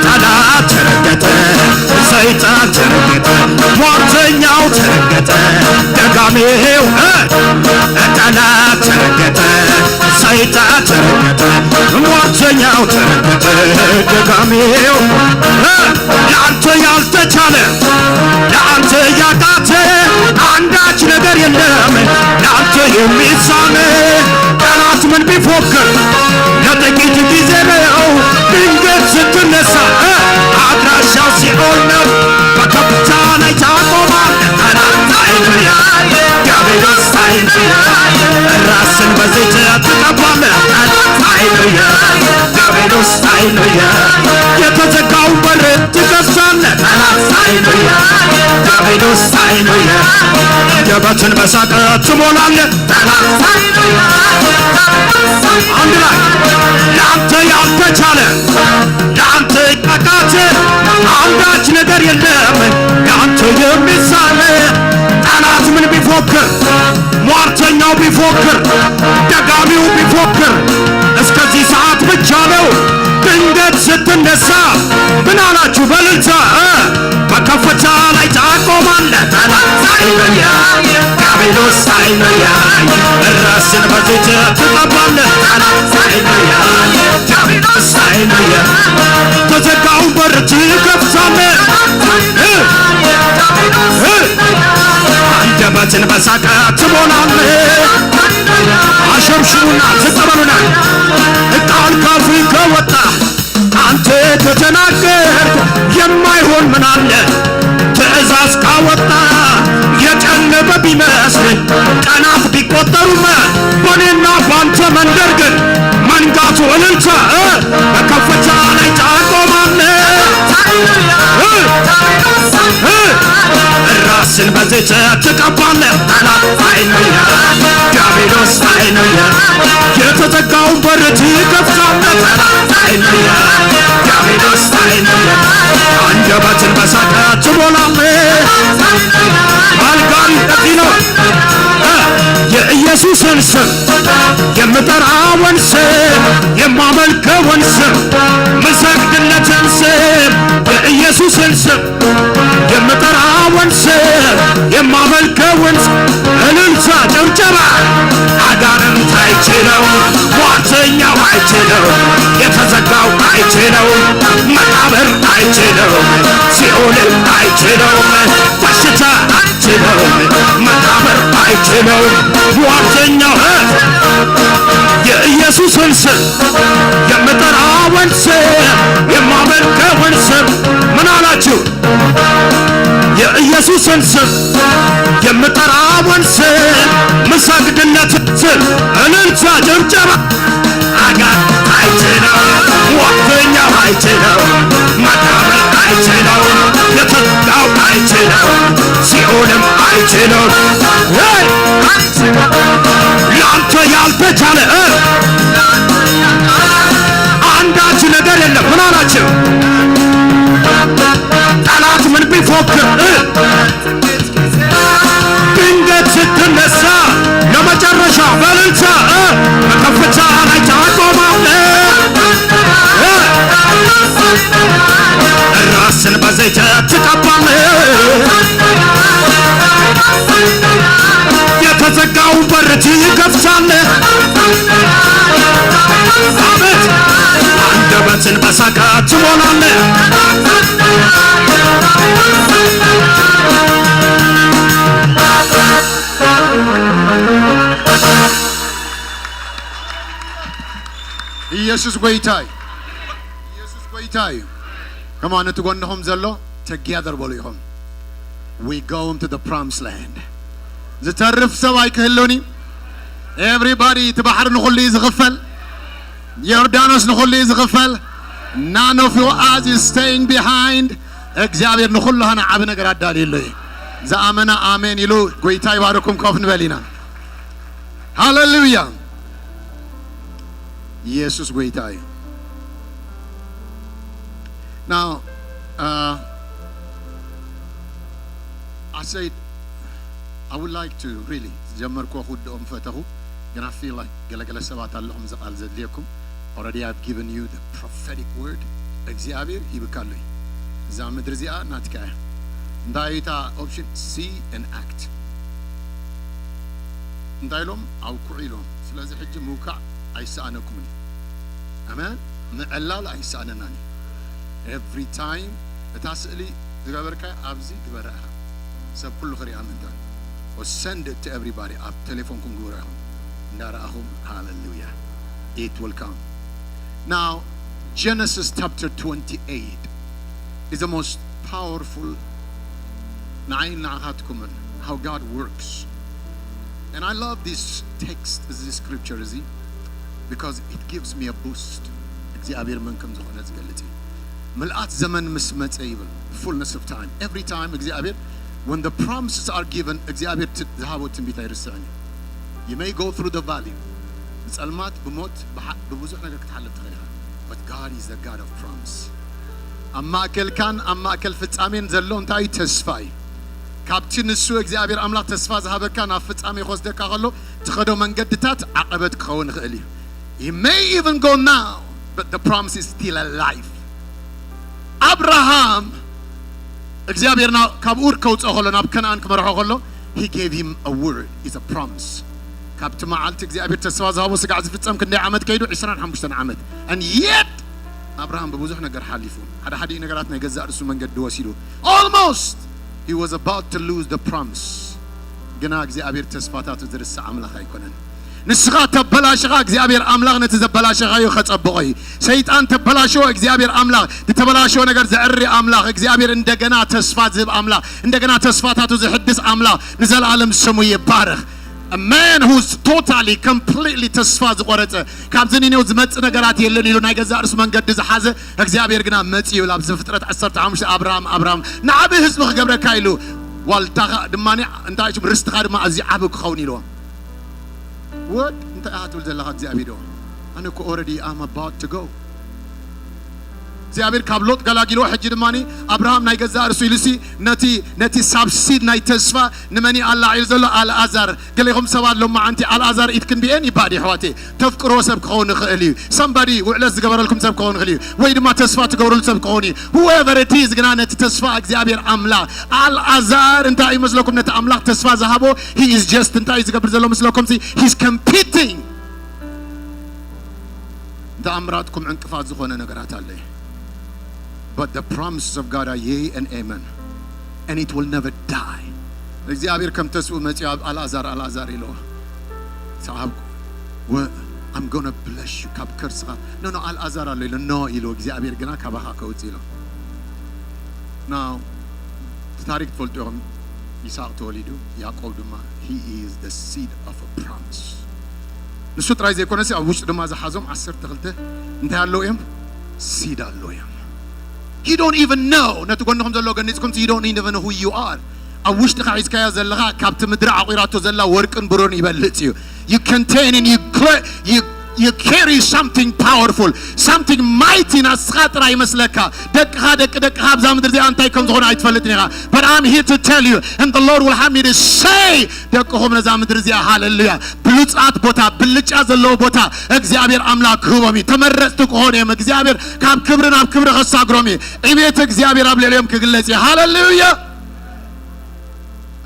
ጠላት ተረገጠ፣ ሰይጣን ተረገጠ፣ ሟርተኛው ተረገጠ፣ ደጋሚው እ ጠላት ተረገጠ፣ ሰይጣን ተረገጠ፣ ሟርተኛው ተረገጠ፣ ደጋሚው እ ለአንተ ያልተቻለ፣ ለአንተ ያቃተ አንዳች ነገር የለም ለአንተ የሚሳን። ጠላት ምን ቢፎክር ለጥቂት ጊዜ ነው፣ ድንገት ስትነሳ እ አድራሻው ሲኦል ነው። በከፍታ ላይ ታቆማለህ። ጠላት አይኑ ያየ፣ ዲያብሎስ አይኑ ያየ፣ ራስን በዘይት ትቀባለህ። ጠላት አይኑ ያየ፣ ዲያብሎስ አይኑ ያየ፣ የተዘጋው በር ትከፍታለህ። ጠላት አይኑ ያየ፣ ዲያብሎስ አይኑ ያየ፣ አንደበትን በሳቅ ትሞላለህ። ጠላት አይኑ ያየ፣ አንድ ላይ ለአንተ ያልተቻለ፣ ለአንተ ያቃተ አንዳች ነገር የለም ለአንተ የሚሳን። ጠላት ምን ቢፎክር፣ ሟርተኛው ቢፎክር፣ ደጋሚው ቢፎክር፣ እስከዚህ ሰዓት ብቻ ነው። ድንገት ስትነሳ ምን አላችሁ በልልታ እ በከፍታ ላይ ታቆማለህ። ጠላት አይኑ ያየ፣ ዲያብሎስ አይኑ ያየ፣ ራስን በፊት ትቀባለህ። ጠላት አይኑ ያየ፣ ዲያብሎስ አይኑ ያየ፣ ተዘጋውን በር ትከፍታለህ። እ እ አንደበትን በሳቅ ትሞላለህ። አሸብሽቡና ዝቅ በሉና ቃል ካፍህ ከወጣ አንተ ከተናገርክ የማይሆን ምን አለ? ትእዛዝ ካወጣ የጨለመ ቢመስል ቀናት ቢቆጠሩም በኔና ባንተ መንደር ግን መንጋቱ እልልታ እ በከፍታ ላይ ታቆማለህ። እ እ ራስን በዘይት ትቀባለህ። ጠላት አይኑ ያየ፣ ዲያብሎስ አይኑ ያየ፣ የተዘጋውን በር ትከፍታለህ። ጠላት አይኑ ያየ፣ ዲያብሎስ አይኑ ያየ፣ አንደበትን በሳቅ ትሞላለህ። አልጋሪ ለዚህ ነው እ የኢየሱስን ስም የምጠራውን ስም የማመልከውን ስም ምሰግድለትን ስም የኢየሱስን ስም የምጠራውን ስም የማመልከውን ስም እልልታ፣ ጭብጨባ። አጋንንት አይችለው፣ ሟርተኛው አይችለው፣ የተዘጋው አይችለው፣ መቃብር አይችለው፣ ሲኦልም አይችለው፣ በሽታ አይችለው፣ መቃብር አይችለው፣ ሟርተኛው የኢየሱስን ስም የምጠራውን ስም የማመልከውን ስም ምን አላችሁ? የኢየሱስን ስም የምጠራውን ስም ምሰግድለትን ስም እልልታ፣ ጭብጨባ። አጋንንት አይችለው፣ ሟርተኛው አይችለው፣ መቃብር አይችለው፣ የተዘጋው አይችለው፣ ሲኦልም አይችለው። ሄይ! ለአንተ ያልተቻለ እ አንዳች ነገር የለም። ኢየሱስ ጎይታ እዩ። ኢየሱስ ጎይታ እዩ። ከማን እቲ ጎንኹም ዘሎ together በሉ ኢኹም። We going to the promised land. ዝተርፍ ሰብ ኣይክህሉን እዩ። Everybody፣ እቲ ባሕሪ ንኹሉ እዩ ዝኽፈል። ዮርዳኖስ ንኹሉ እዩ ዝኽፈል። None of us is staying behind. እግዚኣብሔር ንኹሉ ሃና ዓቢ ነገር ኣዳልዩሉ እዩ። ዝኣመነ ኣሜን ኢሉ ጎይታ ይባርኩም። ኮፍ ንበል ኢና። ሃሌሉያ። ኢየሱስ ጎይታ እዩ። Now, uh, I said, I would like to really ዝጀመርኩዎ ክውድኦም ፈተኹ፣ ግን I feel like ገለገለ ሰባት ኣለኹም እዚ ቃል ዘድልየኩም። Already I've given you the prophetic word. እግዚኣብሔር ሂብካ ኣሎ እዩ። እዛ ምድሪ እዚኣ ናትካ እያ። እንታይ እታ option? See and act። እንታይ ኢሎም? ኣውክዑ ኢሎም። ስለዚ ሕጂ ምውካዕ ኣይሰኣነኩምን እዩ። ኣሜን። ምዕላል ኣይሰኣነናን እዩ። Every time እታ ስእሊ ዝገበርካ ኣብዚ ግበራ ኢኻ። ሰብ ኩሉ ክሪኣ ምንታ። Or send it to everybody። ኣብ ቴሌፎንኩም ግበሩ ኢኹም። እንዳረኣኹም፣ ሃሌሉያ። It will come. Now, Genesis chapter twenty-eight is the most powerful ንዓይን ንዓኻትኩምን how God works. And I love this text, እዚ scripture እዚ, because it gives me a boost. እግዚኣብሔር መን ከም ዝኾነ ዝገልጽ እዩ። ምልኣት ዘመን ምስ መጸ ይብል፣ fullness of time። Every time እግዚኣብሔር፣ when the promises are given፣ እግዚኣብሔር ት-፣ ዝሃቦ ትንቢት ኣይርስዕን እዩ። You may go through the valley፣ ብጸልማት፣ ብሞት፣ ብሓ-፣ ብብዙሕ ነገር ክትሓልፍ ትኽእል ኢኻ። But God is the God of promise። ኣብ ማእከልካን ኣብ ማእከል ፍጻሜን ዘሎ እንታይ እዩ? ተስፋ እዩ። ካብቲ ንሱ እግዚኣብሔር ኣምላኽ ተስፋ ዝሃበካ ናብ ፍጻሜ ክወስደካ ከሎ ትኸዶ መንገድታት ዓቐበት ክኸውን ይኽእል እዩ። You may even go now, but the promise is still alive. ኣብርሃም እግዚኣብሔር ና-፣ ካብ ኡር ከውፅኦ ከሎ፣ ናብ ከነኣን ክመርሖ ከሎ፣ he gave him a word, it's a promise። ካብቲ መዓልቲ እግዚኣብሔር ተስፋ ዝሃቦ ስጋዕ ዝፍጸም ክንደይ ዓመት ከይዱ? ዕስራን ሓሙሽተን ዓመት። And yet ኣብርሃም ብብዙሕ ነገር ሓሊፉ፣ ሓደ ሓደ ነገራት ናይ ገዛእ ርእሱ መንገዲ ወሲዱ። Almost he was about to lose the promise። ግና እግዚኣብሔር ተስፋታቱ ዝርስዕ ኣምላኽ ኣይኮነን። ንስኻ ተበላሽኻ፣ እግዚኣብሔር ኣምላኽ ነቲ ዘበላሸኻዮ ከጸብቖ እዩ። ሰይጣን ተበላሽዎ፣ እግዚኣብሔር ኣምላኽ ዝተበላሽዎ ነገር ዘዕሪ ኣምላኽ፣ እግዚኣብሔር እንደገና ተስፋ ዝህብ ኣምላኽ፣ እንደገና ተስፋታቱ ዝሕድስ ኣምላኽ ንዘለኣለም ስሙ ይባረኽ። A man who's totally, completely ተስፋ ዝቆረጸ፣ ካብዚ ንኔው ዝመጽእ ነገራት የለን ኢሉ ናይ ገዛእ ርእሱ መንገዲ ዝሓዘ፣ እግዚኣብሔር ግና መጺኡ ኢሉ ኣብ ዘፍጥረት ዓሰርተ ሓሙሽተ፣ ኣብርሃም፣ ኣብርሃም፣ ንዓቢ ህዝቢ ክገብረካ ኢሉ፣ ዋልታኻ ድማ እንታይ ሽም ርስትኻ ድማ ኣዝዩ ዓቢ ክኸውን ኢልዎ። ወድ እንታይ ኢኻ ትብል ዘለኻ እግዚኣብሔር ኢልዎ። ኣነ እኮ already I'm about to go። እግዚኣብሔር ካብ ሎጥ ገላጊልዎ፣ ሕጂ ድማ ኣብርሃም ናይ ገዛእ ርእሱ ኢሉሲ ነቲ፣ ነቲ ሳብሲድ ናይ ተስፋ ንመን ኣላዒሉ ዘሎ? ኣልኣዛር። ገሌኹም ሰባት ሎማዓንቲ ኣልኣዛር ኢት ክንድኤን ይባዲ ኣሕዋተይ። ተፍቅርዎ ሰብ ክኸውን ይኽእል እዩ። Somebody ውዕለት ዝገበረልኩም ሰብ ክኸውን ይኽእል እዩ። ወይ ድማ ተስፋ ትገብረሉ ሰብ ክኸውን እዩ። Whoever it is፣ ግና ነቲ ተስፋ እግዚኣብሔር ኣምላኽ፣ ኣልኣዛር እንታይ እዩ መስለኩም? ነቲ ኣምላኽ ተስፋ ዝሃቦ፣ he is just እንታይ እዩ ዝገብር ዘሎ መስለኩም? He's competing። ንተኣምራትኩም ዕንቅፋት ዝኾነ ነገራት ኣለ። But the promises of God are yea and amen. And it will never die. እግዚኣብሔር ከም ተስፉ መጺኡ ኣብ ኣልኣዛር፣ ኣልኣዛር ኢልዎ። ሰዓብ ወ-፣ I'm gonna bless you፣ ካብ ከርስኻ። No, no፣ ኣልኣዛር ኣሎ ኢሉ። No ኢሉ እግዚኣብሔር ግና ካባኻ ከውጽእ ኢሉ። Now፣ እቲ ታሪክ ትፈልጡ ኢኹም። ይስሐቅ ተወሊዱ፣ ያዕቆብ ድማ፣ he is the seed of a promise። ንሱ ጥራይ ዘይኮነሲ ኣብ ውሽጡ ድማ ዝሓዞም ዓሰርተ ክልተ እንታይ ኣለዉ እዮም? ሲድ ኣለዉ እዮም። You don't even know። ነቲ ጎንኹም ዘሎ ገኒጽኩም፣ you don't even know who you are። ኣብ ውሽጥኻ ሒዝካዮ ዘለኻ፣ ካብቲ ምድሪ ዓቑራቶ ዘላ ወርቅን ብሩርን ይበልጽ እዩ። You contain and you cl-, you, you carry something powerful, something mighty። ናስኻ ጥራይ ይመስለካ። ደቅኻ፣ ደቂ ደቅኻ ኣብዛ ምድሪ እዚኣ እንታይ ከም ዝኾነ ኣይትፈልጥን ኢኻ። But I'm here to tell you, and the Lord will have me to say፣ ደቅኹም ነዛ ምድሪ እዚኣ፣ ሃሌሉያ፣ ብሉጻት ቦታ፣ ብልጫ ዘለዎ ቦታ እግዚኣብሔር ኣምላኽ ክህቦም እዩ። ተመረጽቲ ክኾኑ እዮም። እግዚኣብሔር ካብ ክብሪ ናብ ክብሪ ከሳግሮም እዩ። ዕቤት እግዚኣብሔር ኣብ ልዕሊኦም ክግለጽ እዩ። ሃሌሉያ።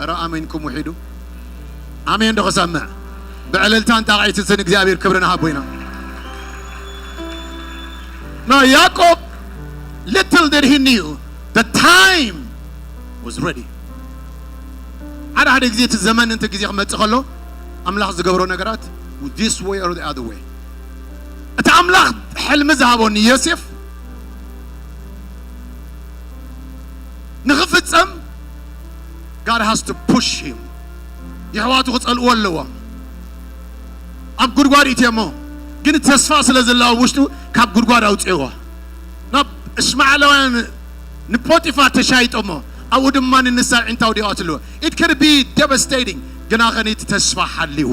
ኧረ ኣሜንኩም ውሒዱ። ኣሜን ዶ ክሰምዕ? ብዕልልታን ጣቕዒትን እግዚኣብሔር ክብሪ ንሃቦ ኢና። Now ያዕቆብ፣ little did he knew, the time was ready። ሓደ ሓደ ግዜ እቲ ዘመን፣ እቲ ግዜ ክመጽእ ከሎ፣ ኣምላኽ ዝገብሮ ነገራት this way or the other way። እቲ ኣምላኽ ሕልሚ ዝሃቦ ንዮሴፍ ንኽፍጸም God has to push him። የሕዋቱ ክጸልእዎ ኣለዎም። ኣብ ጉድጓድ እትየሞ ግን ተስፋ ስለ ዘለዋ ውሽጡ ካብ ጉድጓድ ኣውፅእዎ። ናብ እስማዓላውያን ንፖጢፋር ተሻይጦሞ፣ ኣብኡ ድማ ንንሳ ዒንታ ውዲቓትልዎ። It could be devastating። ግና ኸኒት ተስፋ ሓልዎ።